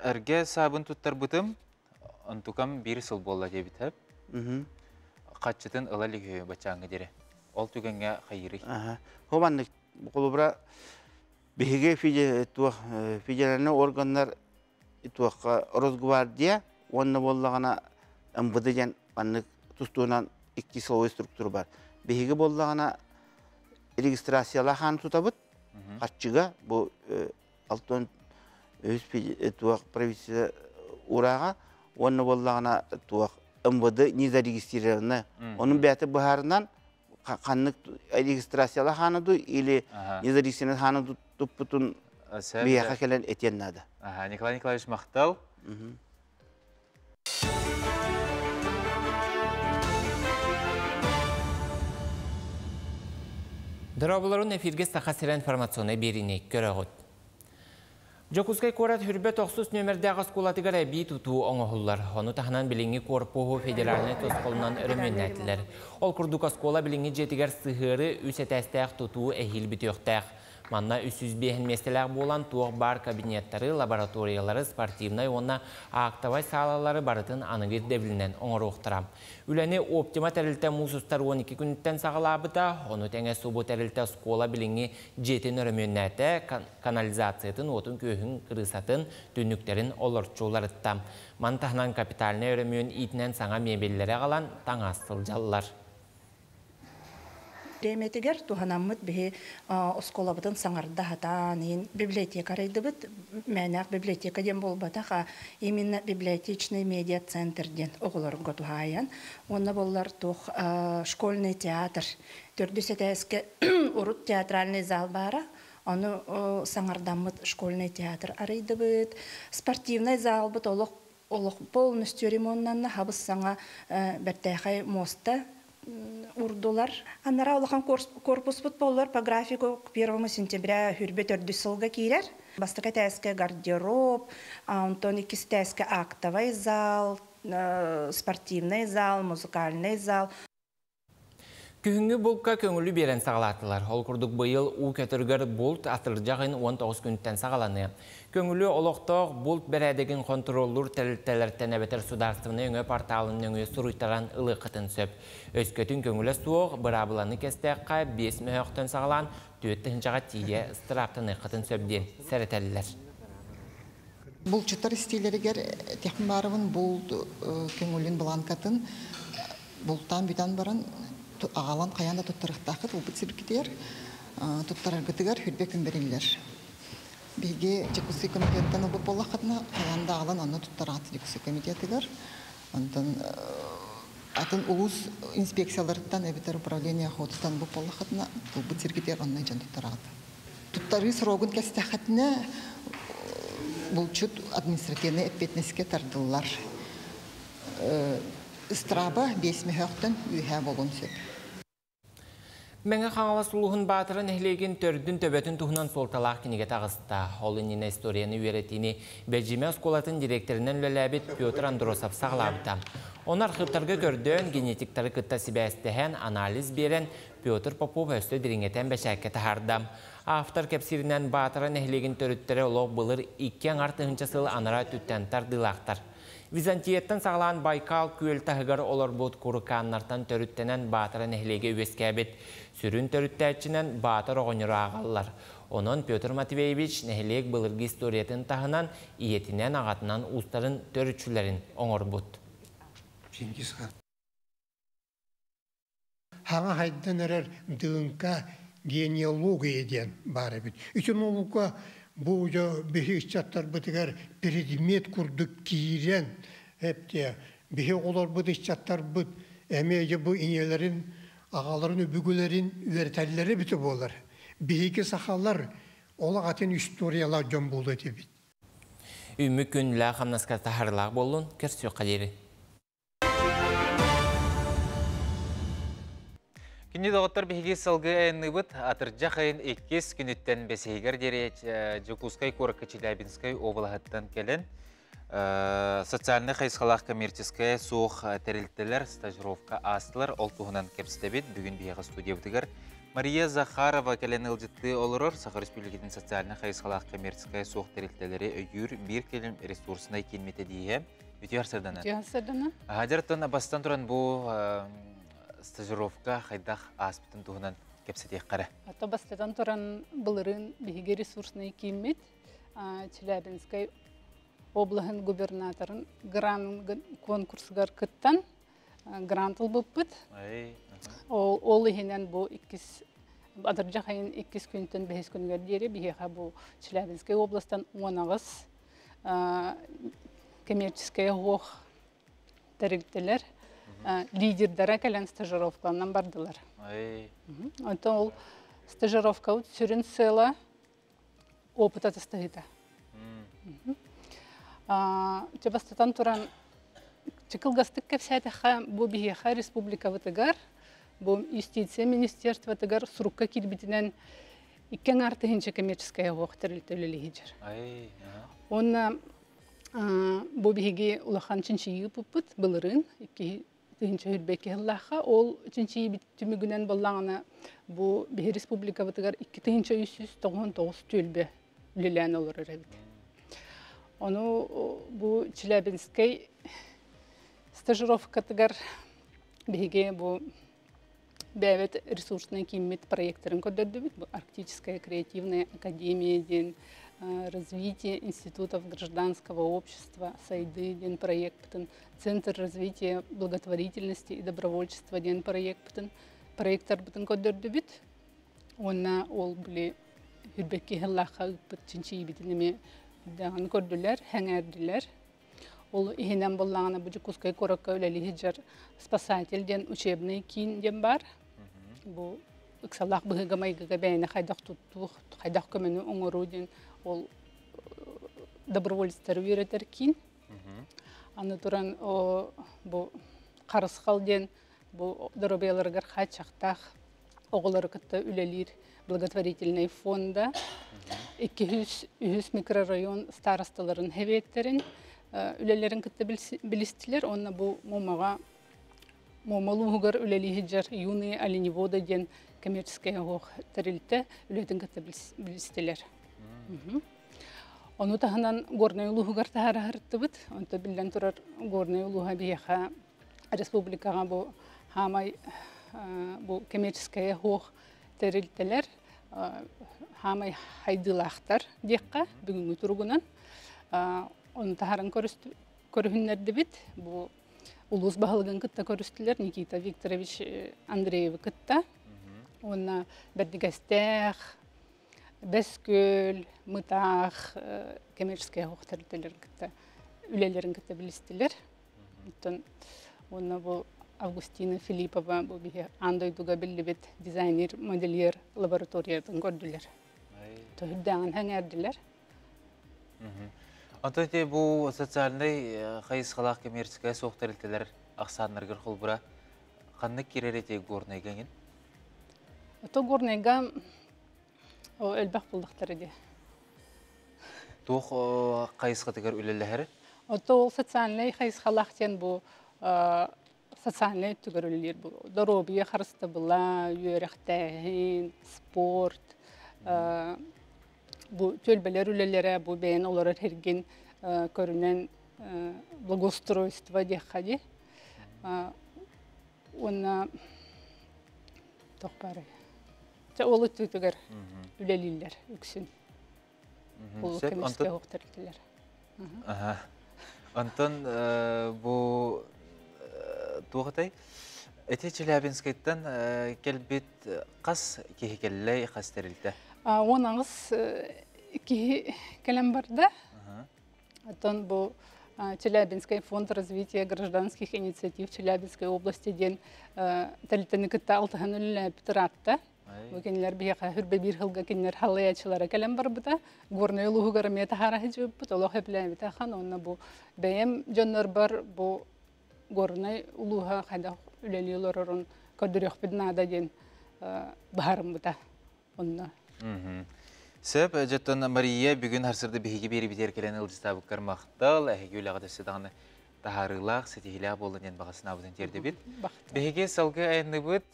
Эргэ саабын туттарбытым, онтукам биир сыл буолла диэбит сөп. Хаччытын ыла илик үһү баччааҥҥа диэри. Ол түгэҥҥэ хайыырый? Хо маннык холобура биһиги федеральный органнар туохха Росгвардия уонна буоллаҕына МВД диэн маннык тустуунан икки силовой структура бар. Биһиги буоллаҕына регистрациялаах хаан тутабыт. Харчыга бу алтан үс туох правительство урааҕа уонна буоллаҕына туох МВД не зарегистрировано. Onun бэйэтэ быһаарынан ханнык регистрациялаах хаана ду или не зарегистрированный хаана туппутун биһиэхэ кэлэн этиэн наада. Николай Николаевич махтал. Дорооболорун эфирге Саха сирэ информационнай биэриини көрөҕүт. Дьокуускай куорат Хүрбэ тохсус нүөмэрдээх оскуолатыгар эбии тутуу оҥоһуллар. Ону таһынан билиҥҥи куорпуһу федеральнай тосхолунан өрөмүөннээтилэр. Ол курдук оскуола билиҥҥи дьиэтигэр сыһыары үс этээстээх тутуу эһиил бүтүөхтээх. Манна 305 миэстэлээх буолан туох баар кабинеттары, лабораториялары, спортивнай уонна актовай саалалары барытын аныгы ирдэбилинэн оҥоруохтара. Үлэни Оптима тэрилтэ муус устар 12 күнүттэн саҕалаабыта, ону тэҥэ субу тэрилтэ оскуола билиҥҥи дьиэтин өрөмүөннээтэ, канализациятын, уотун-күөһүн, кырыысатын, түннүктэрин олорчу уларытта. Маны таһынан капитальнай өрөмүөн иитинэн саҥа мебеллэри аҕалан таҥас сылдьаллар. Бириэмэтигэр туһанаммыт биһи оскуолабытын саҥарда сатаан иһин библиотека арыйдыбыт. Мээнээх библиотека диэн буолбатах, а именно библиотечный медиа-центр диэн оҕолорго туһаайан. Уонна буоллар туох школьный театр. Төрдүс этээскэ урут театральный зал баара. Ону саҥардаммыт школьный театр арыйдыбыт. Спортивный залбыт олох олох полностью ремоннанна, хабыс саҥа бэртээхэй муоста урдулар. Анараа улахан корпуспут боллар по графику к 1 сентября хүрбэ төрдүс сылга киирэр. Бастакы этээскэ гардероб, онтон иккис этээскэ актовый зал, спортивный зал, музыкальный зал. Күһүҥҥү булка көҥүлү биэрэн саҕалаатылар. Ол курдук быйыл уу көтөрүгэр булт атырдьах ыйын 19 күнтэн саҕаланыа. Көҥүлү олохтоох булт бэрээдэгин хонтуруоллуур тэрилтэлэртэн эбэтэр судаарыстыбаннай өҥө порталын нөҥүө суруйтаран ылыаххытын сөп. Өскөтүн көҥүлэ суох, быраабыланы кэстээххэ 5 мөһөөхтөн саҕалаан 4 тыһыынчаҕа тиийэ ыстырааптаныаххытын сөп диэн сэрэтэллэр. Булчуттар истиилэригэр Техмаровын булт көҥүлүн бланкатын бултаан бүтэн баран аҕалан хайаан да туттарыахтааххыт ылбыт сиргитигэр туттараргытыгар хүрбэ күн бэриллэр. Биһиги Дьокуускай комитеттан ылбыт буоллаххытына хайаан да аҕалан онно туттараҕыт Дьокуускай комитетыгар. Онтон атын улуус инспекцияларыттан эбэтэр управление охотуттан ылбыт буоллаххытына ылбыт сиргитигэр онно дьон туттараҕыт. Туттарыы срогун кэстэххитинэ булчут административнай эппиэтинэскэ тардыллар. Ыстырааба 5 мөһөөхтөн үөһээ буолуон сөп. Мэҥэ Хаҥалас улууһун Баатара нэһилиэгин төрдүн төбөтүн туһунан суолталаах кинигэ таҕыста. Ол иннинэ историяны үөрэтиини Бэдьимэ оскуолатын дириэктэринэн үлэлээбит Петр Андросов саҕалаабыта. Ону архыыптарга көрдөөн, генетиктары кытта сибээстэһэн, анализ биэрэн, Петр Попов өссө дириҥэтэн бэчээккэ таһаарда. Автор кэпсииринэн Баатара нэһилиэгин төрүттэрэ олох былыр икки аҥар тыһыынча сыл анараа өттүттэн тардыылаахтар. Византияттан саҕалаан Байкал күөл таһыгар олорбут курыкааннартан төрүттэнэн Баатара нэһилиэгэ үөскээбит. Сүрүн төрүттээччинэн Баатар оҕонньору ааҕаллар. Онон Петр Матвеевич нэһилиэк былыргы историятын таһынан ийэтинэн аҕатынан уустарын төрүччүлэрин оҥорбут. Чингисхан. Хаҥа хайдан эрэр ДНК генеалогия диэн баар эбит. Ити наука бу дьо биһи ыччаттарбытыгар предмет курдук киирэн эптиэ биһи оҕолорбут ыччаттарбыт эмиэ дьэ бу ийэлэрин аҕаларын үбүгүлэрин үөрэтэллэрэ эбитэ буолар. Биһиги сахалар олох атын историялаах дьон буолуо этибит. Үүммүт күн хамнаска таһарылаах буоллун, көрсүөххэ диэри. Күндү доҕоттор, биһиги сылгы айанныыбыт атырдьах айын иккис күнүттэн бэсиһигэр диэри Дьокуускай куоракка Челябинскай облаһыттан кэлэн социальнай хайысхалаах коммерческая суох тэрилтэлэр стажировка аастылар. Ол туһунан кэпсэтэбит. Бүгүн биһиэхэ студиябытыгар Мария Захарова кэлэн ыалдьыттыы олорор Саха Республикатын социальнай хайысхалаах коммерческая суох тэрилтэлэри өйүүр биир кэлим ресурснай киин методииһэ. Үтүө сырдана. Үтүө сырдана. Дьарыттан бастан туран бу стажировка хайдах ааспытын туһунан кэпсэтиэххэ. Ата бастатан туран былырыын биһиги ресурсный кииммит Челябинскай облаһын губернаторын грант конкурсугар кыттан грант ылбыппыт. Ол иһинэн бу иккис атырдьах айын иккис күнтэн бэһис күнүгэр диэри биһиэхэ бу Челябинскай областан 18 коммерческая оһох тэрилтэлэр лидердара кэлэн стажировкаланан бардылар. Онтон ол стажировка сүрүн сыала опыт атастаһыыта. Бастатан туран чыкылгастык кэпсээтэххэ, бу биһиэхэ республикабытыгар, бу юстиция министерствотыгар сурукка киирбитинэн икки аҥаар тыһыынча коммерческая оһох тэрилтэ үлэлиһиджер. Уонна бу биһиги улахан чинчийии ыппыппыт былырыын 2022 сыллаахха. Ол чинчийии түмүгүнэн боллаҕына бу биһи республикабытыгар 2399 түөлбэ үлэлээн олорор эбит. Ону бу Челябинскай стажировкатыгар биһиги бу бэйэбит ресурсный кииммит проекторын көрдөрдүбүт. Бу Арктическая креативная академия диэн, развитие институтов гражданского общества Сайды диэн проектпытын, Центр развития благотворительности и добровольчества диэн проектпытын, проекттарбытын көрдөрдүбүт. Уонна ол били хүрбэкки сыллаахха ыыппыт чинчийбитин эмиэ даҕаны көрдүлэр, сэҥээрдилэр. Ол иһинэн буоллаҕына бу Дьокуускай куоракка үлэлии сылдьар «Спасатель» диэн учебный киин диэн баар. Бу ыксалаах быһыыга-майгыга бэйэни хайдах туттуу, хайдах көмөнү оҥоруу диэн ол доброволецтары үөрэтэр киин. Аны туран бу Харысхал диэн бу доруобуйаларыгар хааччахтаах оҕолору кытта үлэлиир благотворительный фонда 203 микрорайон старосталарын хэбиэттэрин үлэлэрин кытта билистилэр. Онно бу Муомаҕа Муома улууһугар үлэлии сылдьар Юные оленеводы диэн коммерческай оһох тэрилтэ үлэтин кытта билистилэр. Ону таһынан Горнай улууһугар таһаарыһарыттыбыт. Онто биллэн турар Горнай улууһа биһиэхэ республикаҕа бу хаамай бу коммерческая оһох тэрилтэлэр хаамай хайдыылаахтар диэххэ бүгүҥҥү туругунан. Ону таһааран көрүһүннэрдибит. Бу улуус баһылыгын кытта көрүстүлэр Никита Викторович Андреевы кытта. Уонна Бэрдигэстээх, Бэс Күөл, Мытаах коммерческай оһох тэрилтэлэрин кытта үлэлэрин кытта билистилэр. Оттон уонна бу Августина Филиппова бу биһи аан дойдуга биллибит дизайнер, модельер лабораториятын көрдүлэр. Төһүрдээҕин сэҥээрдилэр. Онтон ити бу социальнай хайысхалаах коммерческай суох тэрилтэлэр ахсааннарыгар холбура ханнык киирэр эти Горнайга эҥин? Ото Горнайга элбэх буллахтар иди. Туох хайысхатыгар үлэлэһэр? Ото ол социальнай хайысхалаах диэн бу социальнай өттүгэр үлэлиир бу доруобуйа харыстабыла, үөрэхтээһин, спорт, бу түөлбэлэр үлэлэрэ, бу бэйэн олорор эргин көрүнэн благоустройство диэххэ дии. Уонна туох баарый? Чэ, ол өттүгэр үлэлииллэр үксүн. Ол көмүскэ оһох тэрилтэлэр. Онтон бу туох этэй? Эти Челябинскайтан кэлбит хас киһи кэллэй, хас тэрилтэ? 18 киһи кэлэн барда. Оттон бу Челябинский фонд развития гражданских инициатив Челябинской области диэн тэрилтэни кытта алтыһан үлэлээбит ыраатта. Бу кинилэр биһиэхэ хүрбэ биир сылга кинилэр халлаячылара кэлэн барбыта. Горнай улууһугар эмиэ таһаара сылдьыбыппыт, олох сөбүлээбитэ ахан. Онно бу бэйэм дьоннорбор бу Горнай улууһа хайдах үлэлии олорорун көрдөрүөхпүт наада диэн быһаарыммыта онно. Сөп, дьоттон Мария бүгүн харсырды биһиги биэрибитигэр кэлэн ылдьытаабыккар махтал, эһиги үлэҕэ өссө даҕаны таһаарыылаах, ситиһиилээх буоллун диэн баҕа санаабытын тиэрдэбит. Биһиги салгыы айанныбыт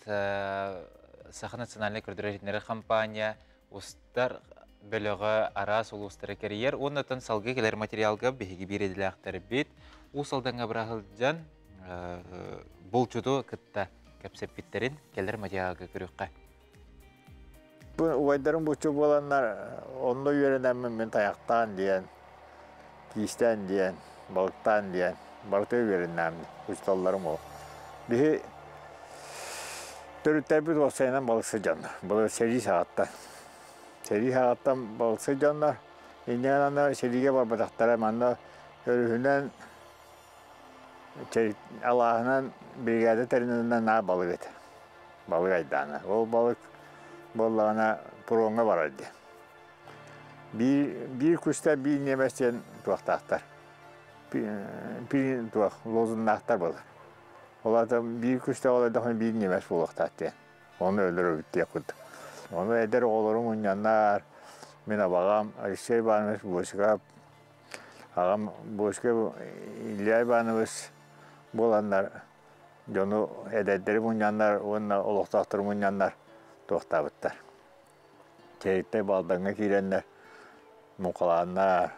Саха национальнай көрдөрөр компания устар бөлөҕө араас улуустары кэрийэр уонна салгыы кэлэр материалга биһиги биир идэлээхтэрбит Уус Алдаҥҥа быраһылдьан булчуту кытта кэпсэппиттэрин кэлэр материалга көрүөххэ. Бу убайдарым булчу буоланнар онно үөрэнэммин мин тайахтаан диэн, киистээн диэн, балыктаан диэн барыта үөрэннээммин учууталларым ол. Биһи төрүттэрбит уопсайынан балыксыт дьоннор. Былыр сэрии саҕаттан. Сэрии саҕаттан балыксыт дьоннор. Инньэ аны сэриигэ барбатахтара манна өрүһүнэн алааһынан биригээдэ тэринэннэр наар балык этэ. Балык айдаана. Ол балык буоллаҕына пуруоҥҥа барар диэн. Биир, биир куста биир ньиэмэс диэн туохтаахтар. Биир туох лозуннаахтар буолар. Ол аата биир куста олордоххуна биир ньиэмэс буолуохтаах диэн. Ону өлөрөбүт диэх курдук. Ону эдэр оҕолорум мунньаннар, мин абаҕам Алексей Иванович Босиков, аҕам Босиков Илья Иванович буоланнар дьону эдэрдэри мунньаннар уонна олохтоохтору мунньаннар туохтаабыттар. Чэйиктэй Балдаҥҥа киирэннэр муҥхалааннар,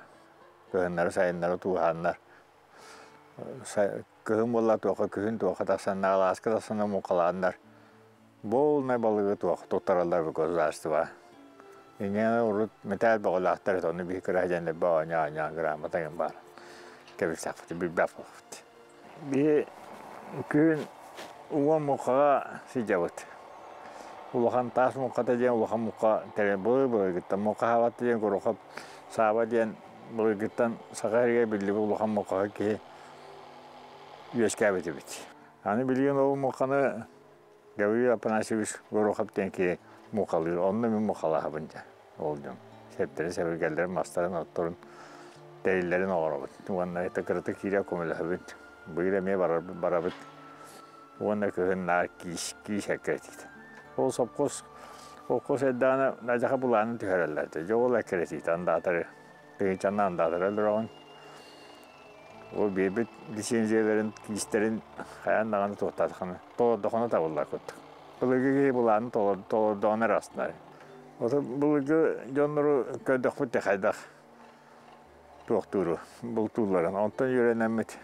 кыһыннары сайыннары тууһааннар кыһын буолла туохха күһүн туохха тахсаннар алааска тахсаннар муҥхалааннар буолнай балыгы туох туттараллар государство инньэ урут мэтээл бөҕөлөөхтөр ону биһи кыра дьэннэр оонньоо грамота баар кэбистэхпит билбэт буолбут биһи күһүн уон муҥхаҕа сылдьабыт улахан таас муҥхата диэн улахан муҥха тэрил былыр былыргыттан муҥха хаабат диэн Горохов Сааба диэн былыргыттан саха сиригэр биллибит улахан муҥхаһыт киһи үөскээбит эбит. Аны билигин ол муҥханы Гаврил Афанасьевич Горохов диэн киһи муҥхалыыр. Онно мин муҥхалаһабын дьэ. Ол дьон сэптэрин, сэбиргэллэрин, мастарын, отторун, тэриллэрин оҥоробут. Уонна это кыратык киирэ көмөлөһөбүт. Быйыл эмиэ барабыт. Уонна кыһын наар киис, киис эккирэтиитэ. Ол сопхуос холкуос эрдэҕинэ адьаха былаанын түһэрэллэр этэ. Дьэ ол эккирэтиитэ андаатары тыһыынчанан андаатары өлөрөҕүн. Ол биэрбит лицензияларын, киистэрин хайаан даҕаны туохтаатаххына, толордоххуна табыллар курдук. Былыргы киһи былаанын толордоҕуна эрэ астынар. Ото былыргы дьоннору көрдөхпүт да хайдах туохтууру, бултуулларын. Онтон үөрэнэммит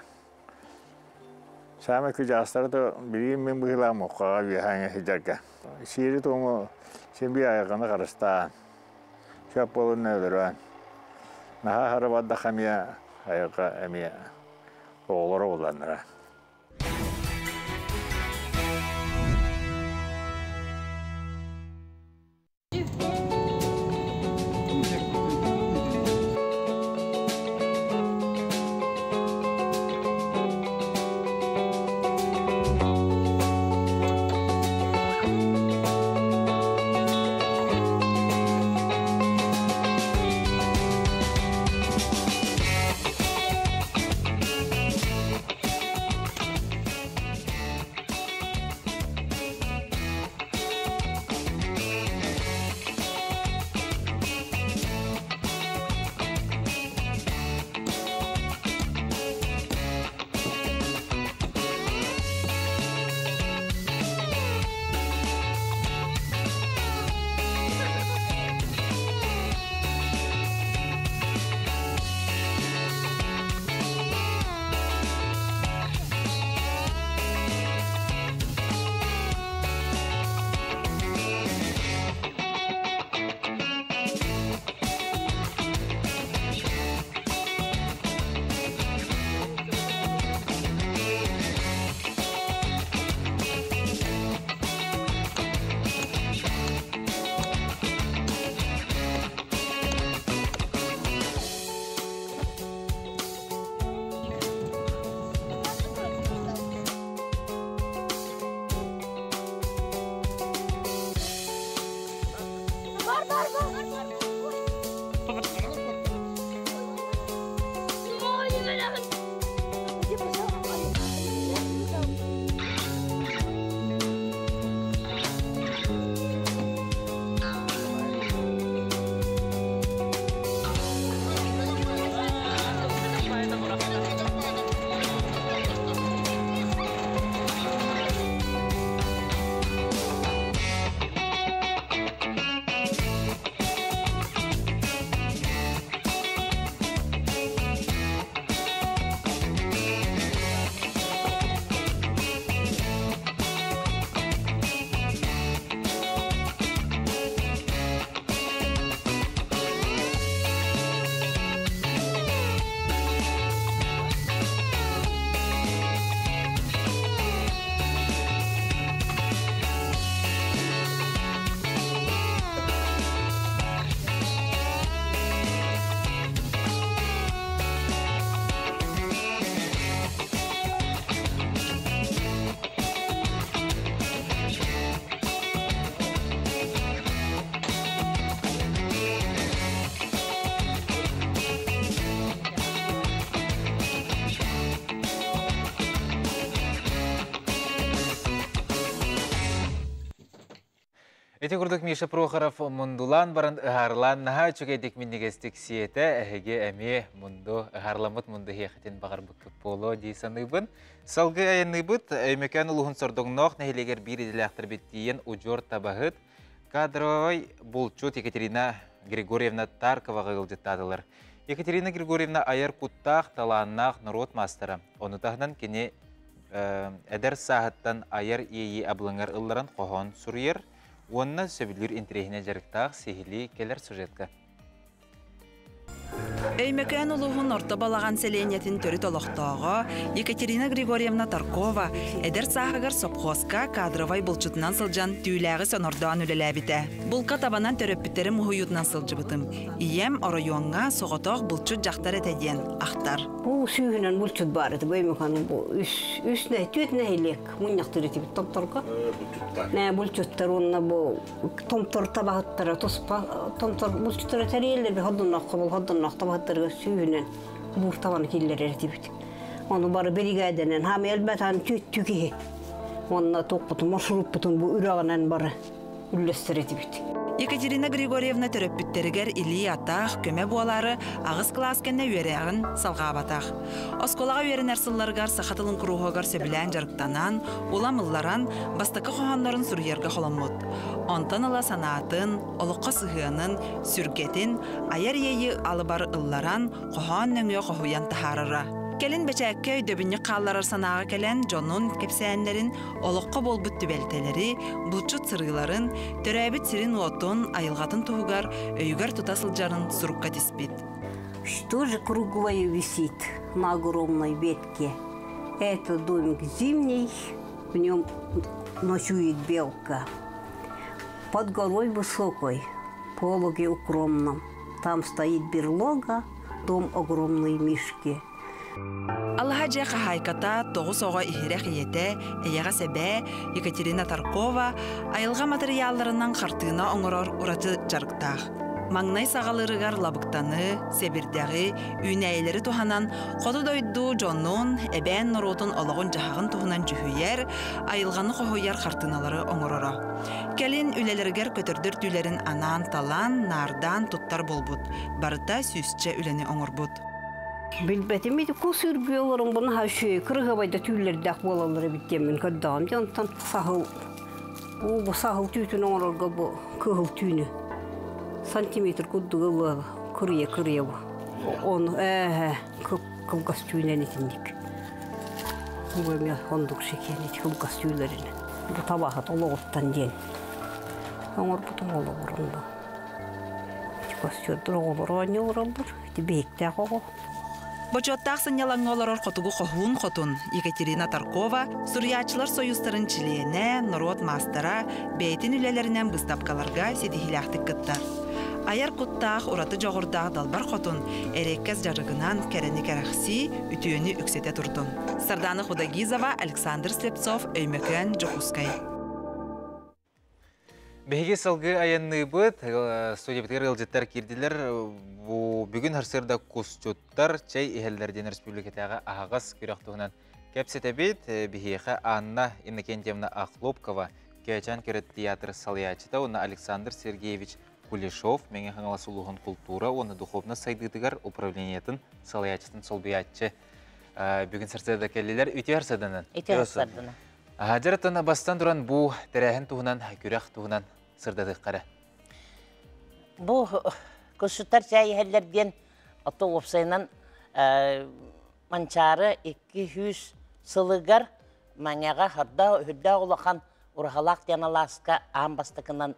Саамай кыдьаастара да билигин мин быһыылаах муҥхаҕа үөһээҥҥэ сылдьарга. Сиэри-туому син биир айылҕаны харыстаан, сөп буолан өлөрөн, наһаа аһара бардахха эмиэ айылҕа эмиэ оҕолоро булланнара. Ити курдук Миша Прохоров мундулаан баран ыһаарылаан наһаа үчүгэйдик минньигэстик сиэтэ, эһиги эмиэ мунду ыһаарыламмыт мунду иһиэххитин баҕарбыккыт буолуо дии саныыбын. Салгыы айанныыбыт Өймөкөөн улууһун Сордоҥноох нэһилиэгэр биир идэлээхтэрбит тиийэн удьуор табаһыт, кадровай булчут Екатерина Григорьевна Тарковаҕа ыалдьыттаатылар. Екатерина Григорьевна айар куттаах, талааннаах норуот маастара. Ону таһынан кини эдэр сааһыттан айар иэйии абылаҥар ылларан хоһоон суруйар уонна сөбүлүүр интэриэһинэй дьарыктаах сиһилии кэлэр сюжетка. Өймөкөөн улууһун Орто Балаҕан сэлиэнньэтин төрүт олохтооҕо Екатерина Григорьевна Таркова эдэр сааһыгар сопхуоска кадровай булчутунан сылдьан түүлээҕи сонордоон үлэлээбитэ. Булка табанан төрөппүттэрим уһуйуутунан сылдьыбытым. Ийэм оройуоҥҥа соҕотох булчут дьахтар этэ диэн ахтар. Бу сүүһүнэн булчут баар этэ. Бу Өймөкөөн бу үс үс түөрт нэһилиэк мунньахтыыр этибит томторго. Нэ булчуттар уонна бу томтор табаһыттара туспа томтор булчуттара тэрийэллэр ходуннах хобул ходуннах табаһыттарга сүүһүнэн буур табаны киллэрэр этибит. Ону бары биригээдэнэн хаам элбэтан түттү киһи. Онно туохпутун маршруппутун бу үрэҕинэн бары үллэстэр этибит. Екатерина Григорьевна төрөппүттэригэр илии-атах, көмө буолаары аҕыс кылаас кэннэ үөрэҕин салҕаабатах. Оскуолаҕа үөрэнэр сылларыгар саха тылын куруһуогар сөбүлээн дьарыктанан, улам ылларан, бастакы хоһооннорун суруйарга холоммут. Онтон ыла санаатын, олоххо сыһыанын, сүргэтин, айар иэйии алыбар ылларан, хоһоон нөҥүө хоһуйан таһаарара. Кэлин бэчээккэ өйдөбүнньүк хаалларар санааҕа кэлэн, дьонун, кэпсээннэрин, олоххо буолбут түбэлтэлэри, булчут сырыыларын, төрөөбүт сирин-уотун, айылҕатын туһугар өйүгэр тута сылдьарын сурукка тиспит. Что же круглое висит на огромной ветке? Это домик зимний, в нем ночует белка. Под горой высокой, пологе укромном, там стоит берлога, дом огромной мишки. Алаһа дьиэ хаһаайката, тоҕус оҕо иһирэх ийэтэ, эйэҕэс эбээ Екатерина Таркова айылҕа матырыйаалларынан хартыына оҥорор ураты дьарыктаах. Маҥнай саҕалыырыгар лабыктаны, сэбирдэҕи, үүнээйилэри туһанан хоту дойду дьонун, эбээн норуотун олоҕун-дьаһаҕын туһунан дьүһүйэр, айылҕаны хоһуйар хартыыналары оҥороро. Кэлин үлэлэригэр көтөрдөр түүлэрин анаан талан, наардаан туттар буолбут. Барыта сүүсчэ үлэни оҥорбут. Билбэтим ити кус үргүө олорон бу наһаа үчүгэй кырыһабайда түүллэрдээх буолаллар эбит диэммин көрдөҕүм дьэ онтон саһыл бу саһыл түүтүн оҥорорго бу кыһыл түүнү сантиметр курдук ылыа кырыйа кырыйа бу ону ээ кылгас түүнэн итинник бу эмиэ ондук сикиэн ити кылгас түүлэринэн бу табаһыт олоҕуттан диэн оҥорбутум олоҕурун бу костюрдур оҕолор оонньуулар ити биһиктээх оҕо. Бочуоттаах сынньалаҥҥа олорор хотугу хоһуун хотун Екатерина Таркова суруйааччылар сойуустарын чилиэнэ, норуот маастара, бэйэтин үлэлэринэн быыстапкаларга ситиһиилээхтик кыттар. Айар куттаах, ураты дьоҕурдаах далбар хотун эриэккэс дьарыгынан кэрэни кэрэхсии, үтүөнү үксэтэ турдун. Сардана Худагизова, Александр Слепцов, Өймөкөөн, Дьокуускай. Биһиги салгыы айанныыбыт, студиябытыгар ыалдьыттар киирдилэр. Бу бүгүн сарсыарда кусчуттар чэй иһэллэр диэн республикатааҕы аһаҕас күрэх туһунан кэпсэтэбит. Биһиэхэ Анна Иннокентьевна Охлопкова, Көөчөөн көрөт театр салайааччыта уонна Александр Сергеевич Кулешов, Мэҥэ Хаҥалас улууһун култуура уонна духовнай сайдыытыгар управлениетын салайааччытын солбуйааччы бүгүн сарсыарда кэллилэр. Үтүө сарсыарданан. Үтүө сарсыарданан. Дьарыттан бастан туран бу тэрээһин туһунан, күрэх туһунан сырдатыахха эрэ. Бу кусчуттар чай иһэллэр диэн ото уопсайынан Манчаары 200 сылыгар Маҥаҕа үрдээх улахан Ураһалаах диэн алааска аан бастакынан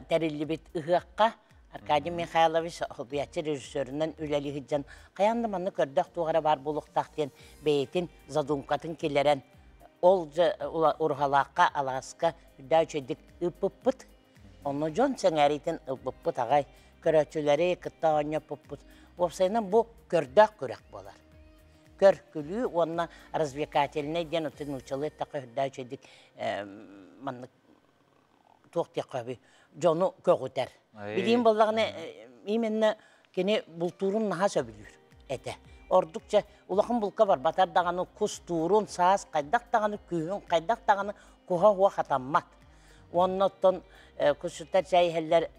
тэриллибит ыһыахха Аркадий Михайлович холбуйааччы режиссерунан үлэлии сылдьан хайаан да манна көрдөөх туох эрэ баар буолуохтаах диэн бэйэтин задумкатын киллэрэн ол дьэ Ураһалаахха алааска үрдээх үчүгэйдик ыыппыппыт. Онно дьон сэҥээриитин ылбыппыт аҕай, көрөөччүлэри кытта оонньоппуппут. Уопсайынан бу көрдөөх күрэх буолар. Көр-күлүү уонна развлекательнай диэн оттон нууччалыы эттэххэ үрдээх үчүгэйдик маннык туох диэххэ сөбүй дьону көҕүтэр. Билиим буоллаҕына именно кини бултуурун наһаа сөбүлүүр этэ. Ордук чэ улахан булка барбатар даҕаны кустуурун саас хайдах даҕаны күһүн хайдах даҕаны куһа-уо хатаммат. Уонна оттон кусчуттар чай иһэллэр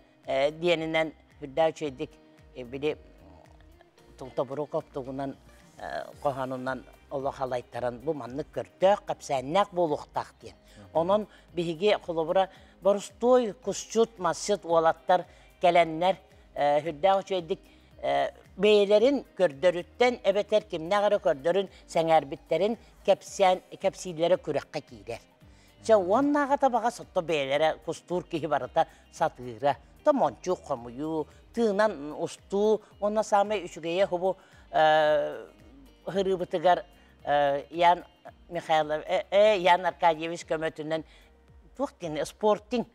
диэнинэн үрдээх үчүгэйдик били Тобуруков тугунан хоһоонунан олох алайтаран бу маннык көрдөөх, кэпсээннээх буолуохтаах диэн. Онон биһиги холобура борустуой кусчут, масчыт уолаттар кэлэннэр үрдээх үчүгэйдик бэйэлэрин көрдөрүттэн эбэтэр кимнээх эрэ көрдөрүн сэҥээрбиттэрин кэпсээн кэпсииллэрэ күрэххэ киирэр. Чэ уоннааҕы табаҕа сотто бэйэлэрэ кустуур киһи барыта сатыыра. То мончук хомуйуу, тыынан устуу уонна саамай үчүгэйэ хубу һырыыбытыгар Ян Михайлов, Ян Аркадьевич көмөтүнэн туох диэн спортинг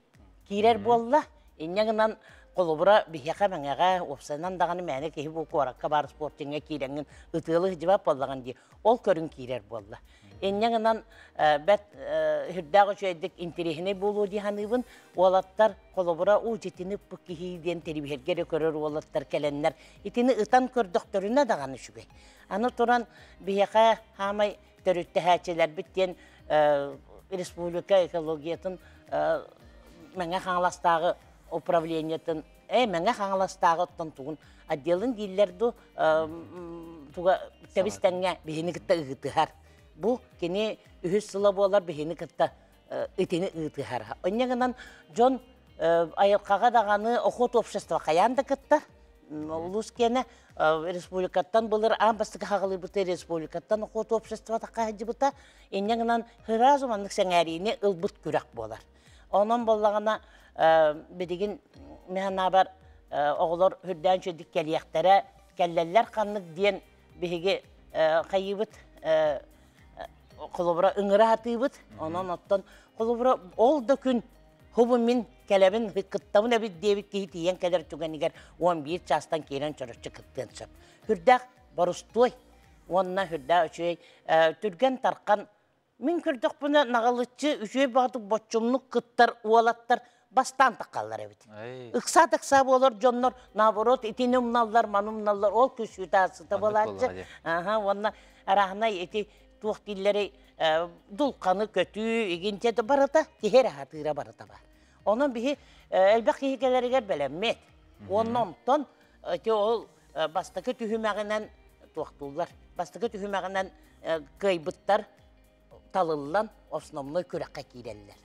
киирэр буолла. Инньэ гынан холобура биһиэхэ мэҥэҕэ уопсайынан даҕаны мээнэ киһи бу куоракка баар спортиҥҥа киирэҥҥин ытыалы сылдьыбат буоллаҕын дии. Ол көрүҥ киирэр буолла. Инньэ гынан бэт үрдээх үчүгэйдик интэриэһинэй буолуо дии саныыбын. Уолаттар холобура уу дьитини ыппыт киһи диэн телевизорга эрэ көрөр уолаттар кэлэннэр итини ытан көрдөхтөрүнэ даҕаны үчүгэй. Аны туран биһиэхэ хаамай төрүттэһээччилэрбит диэн республика экологиятын Мэҥэ Хаҥаластааҕы управлениетын Мэҥэ Хаҥаластааҕы оттон тугун отделын дииллэр ду туга тэбис тэҥҥэ биһини кытта ыытыһар. Бу кини үһүс сыла буолар биһини кытта итини ыытыһар. Инньэ гынан дьон айылҕаҕа даҕаны охот общество хайаан да кыттар. Улуус киэнэ республикаттан былыр аан бастакы хаҕалыыбыты республикаттан охот общество таххаһыдьыбыта. Инньэ гынан сразу маннык сэҥээриини ылбыт күрэх буолар. Онон буоллаҕына билигин мин санаабар оҕолор үрдээн үчүгдүк кэлиэхтэрэ, кэллэллэр ханнык диэн биһиги хайыыбыт холобура ыҥыра сатыыбыт. Онон оттон холобура ол да күн хубу мин кэлэбин кыттабын эбит диэбит киһи тиийэн кэлэр түгэнигэр 11 чаастан киирэн чороччу кыттыан сөп. Үрдээх борустуой уонна үрдээх үчүгэй түргэн тархан Мин көрдөхпүнэ наҕылыччы үчүгэй баҕатык боччумнук кыттар уолаттар бастаан таххаллар эбит. Ыксаа-таксаа буолар дьоннор наоборот итини умналлар, маны умналлар, ол күсүүтэ аасыта буолааччы. Аха, уонна арааһынай ити туох дииллэрий дулханы көтүү, игинтэ барыта киһи эрэ хатыыра барыта бар. Онон биһи элбэх киһи кэлэригэр бэлэммит. Уонна онтон ити ол бастакы түһүмэҕинэн туохтууллар. Бастакы түһүмэҕинэн кыайбыттар талыллан основной күрэххэ киирэллэр.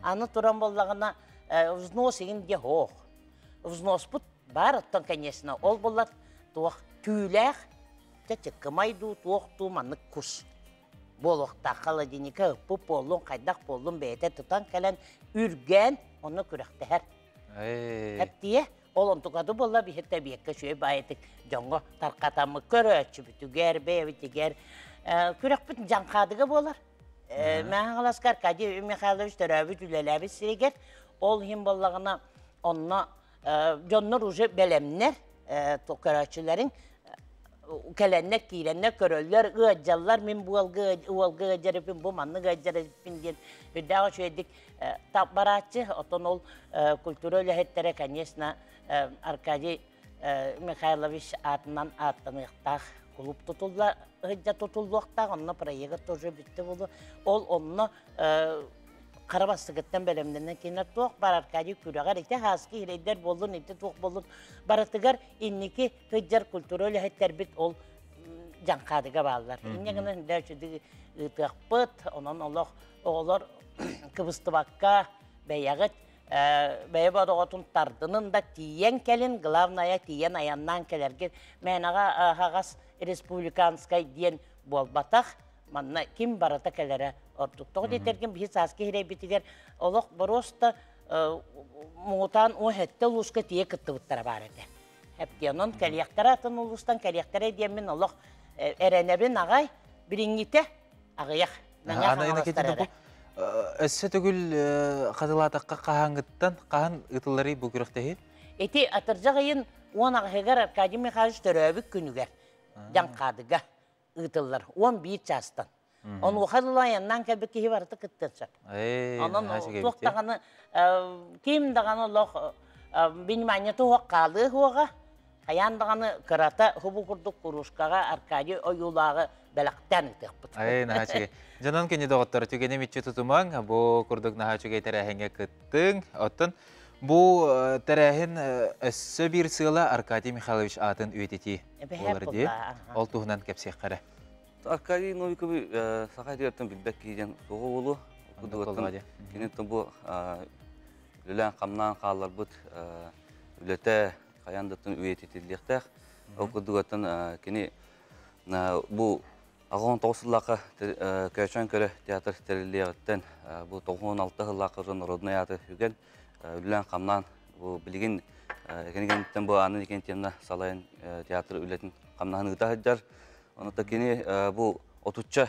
Аны туран буоллаҕына взнос игин диэ хоох. Взноспут баар оттон, конечно, ол буллар туох түүлээх, чыккымай дуу, туох дуу маннык кус буолуохтаах холодильника ыппыт буоллун, хайдах буоллун бэйэтэ тутан кэлэн үргээн онно күрэхтэһэр. Эптиэ ол онтукаты буолла биһи тэбиэккэ үчүгэй баайытык дьоҥҥо тарҕатаммыт көрөөччүбүтүгэр, бэйэбитигэр күрэхпит дьаҥхаадыга буолар. Мэхаҥаласка Аркадий Михайлович төрөөбүт үлэлээбит сиригэр ол иһин буоллаҕына онно дьоннор уже бэлэмнэр көрөөччүлэриҥ кэлэннэр киирэннэр көрөллөр ыадьаллар мин буолга уолга ыадьарыппын бу маннык ыадьарыппын диэн үрдээх үчүгэйдик. Барааччы, отон ол культура үлэһиттэрэ, конечно, Аркадий Михайлович аатынан ааттаныахтаах клуб тутулла ыһыдьа тутуллуохтаах, онно проекта тоже бүттэ болу. Ол онно қара бастыгыттан бэлэмнэнэн кинилэр туох бар Аркадий күрэҕэр ити хааскы иһирейдер боллун, ити туох боллун барытыгар инники тыджар культура үлэһиттербит ол дьаҥхаадыга бааллар. Инне гынан үчүдүг ыытыахпыт, онон олох оҕолор кыбыстыбакка бэйэҕит бэйэ бодоҕотун тардынын да тиийэн кэлин, главное тиийэн аяннаан кэлэргит. Мээнэҕэ хаҕас республиканскай диэн буолбатах, манна ким барыта кэлэрэ ордук. Тоҕо диэтэргин биһи сааскы иһирэйбитигэр олох боруоста муҥутаан 17 улууска тиийэ кыттыбыттара баар этэ. Эптиэнон кэлиэхтэрэ атын улуустан кэлиэхтэрэ диэммин олох эрэнэбин аҕай билиҥҥитэ аҕыйах. Ана Иннокентьевна, бу өссө төгүл хатылаатахха хаһааҥҥыттан хаһан ыытылларый бу күрэхтэһии? Ити атырдьах ыйын 10 аҕыһыгар Аркадий Михайлович төрөөбүт күнүгэр Дьаҥхаадыга ыытыллар 11 чаастан. Онуоха дылы кэлбит киһи барыта кыттыан сөп. Онон туох даҕаны ким даҕаны олох внимание туһуох хаалыы хуоҕа хайаан даҕаны кырата хубу курдук кружкаҕа Аркадий ойуулааҕы бэлэхтээн ыытыахпыт. Ай, наһаа үчүгэй. Дьонон кини доҕоттор түгэни мүччү тутумаҥ, бу курдук наһаа үчүгэй тэрээһиҥҥэ кыттыҥ. Оттон бу тэрээһин өссө биир сыала Аркадий Михайлович аатын үйэтитии буолар дии. Ол туһунан кэпсиэххэ эрэ. Аркадий Новиковы саха дигэртэн билбэт киһи суоҕа буолуо. Киниттэн бу үлэлээн хамнаан хаалларбыт үлэтэ хайаан даттан үйэтитиллиэхтээх. Ол курдугаттан кини бу 89 сыллаахха Көөчөөн көрө театр тэриллиэҕиттэн бу 96 сыллаахха народнай аты үгэн үлэлээн хамнаан бу билигин кинигэнниттэн бу Анна Никентьевна салайын театр үлэтин хамнаһын ыыта сылдьар. Онон кини бу отучча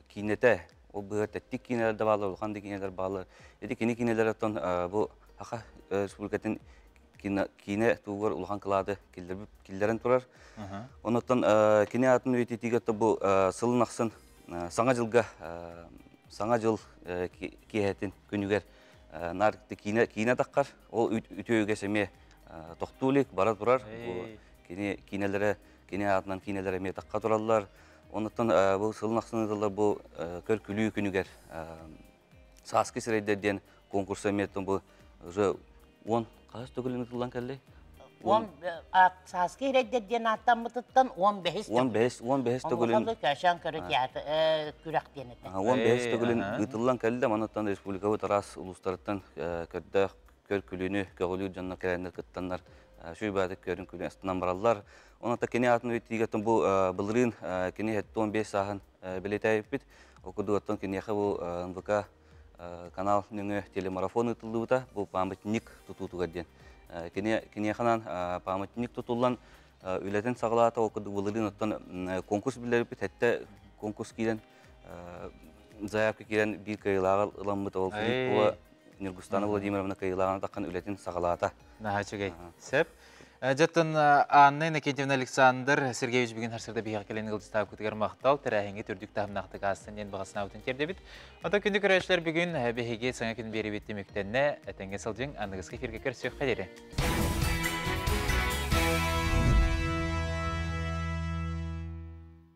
киинэтэ, ол быһа тэттик киинэлэр да баалар, улахан да киинэлэр баалар. Ити кини киинэлэр оттон бу Саха Республикатын киинэ тугар улахан кылааты киллэрэн турар. Онуттан кини атын үйэтитиигэ бу сылын ахсын саҥа дьылга саҥа дьыл киэһэтин күнүгэр нар киинэ киинэ таххар ол үтүөгэ эмиэ тохтуулик бара турар. Кини киинэлэрэ кини атынан киинэлэрэ эмиэ тахха тураллар. Онуттан бу сылын ахсын ыытыллар бу көр күлүү күнүгэр сааскы сирэйдэр диэн конкурса эмиэ бу уже 10 хас төгүлүн ытыллан кэлли? 10 сааскы ирэйдер диэн аттаммытыттан 15 15 15 төгүлүн Көөчөөн көрө театр күрэх диэн этэ. 15 төгүлүн ытыллан кэлли. Манаттан республикабыт араас улуустарыттан көрдөөх көр күлүүнү көҕүлүүр дьонно кэлэннэр кыттаннар шүйбааты көрүн күлүүн астынан бараллар. Онон кини атын үтиигеттен бу былырыын кини 15 сааһын билетээбиппит. Окудуоттан киниэхэ бу НВК канал нөҥө телемарафон ытыллыбыта бу памятник тутуутугар диэн. Кини киниэханан памятник тутуллан үлэтин саҕалаата окуду былырыын оттон конкурс билэрбит хэтте конкурс киирэн заявка киирэн биир кыайыылааҕы ыламмыт ол Филиппова Нюргустана Владимировна кыайыылааҕын таххан үлэтин саҕалаата. Наһаа үчүгэй. Сөп. Жаттан Анна Иннокентьевна Александр Сергеевич бүгүн харсырда биһиэхэ кэлэн ыалдьыттаабыккытыгар махтал, тэрээһиҥҥэ түрдүк таһымнаахтык аастын диэн баҕа санаабытын тиэрдэбит. Оттон күндү көрөөччүлэр бүгүн биһиги саҥа күн биэрэбит түмүктэннэ, этэҥҥэ сылдьыҥ, аныгыскы эфиргэ көрсүөххэ диэри.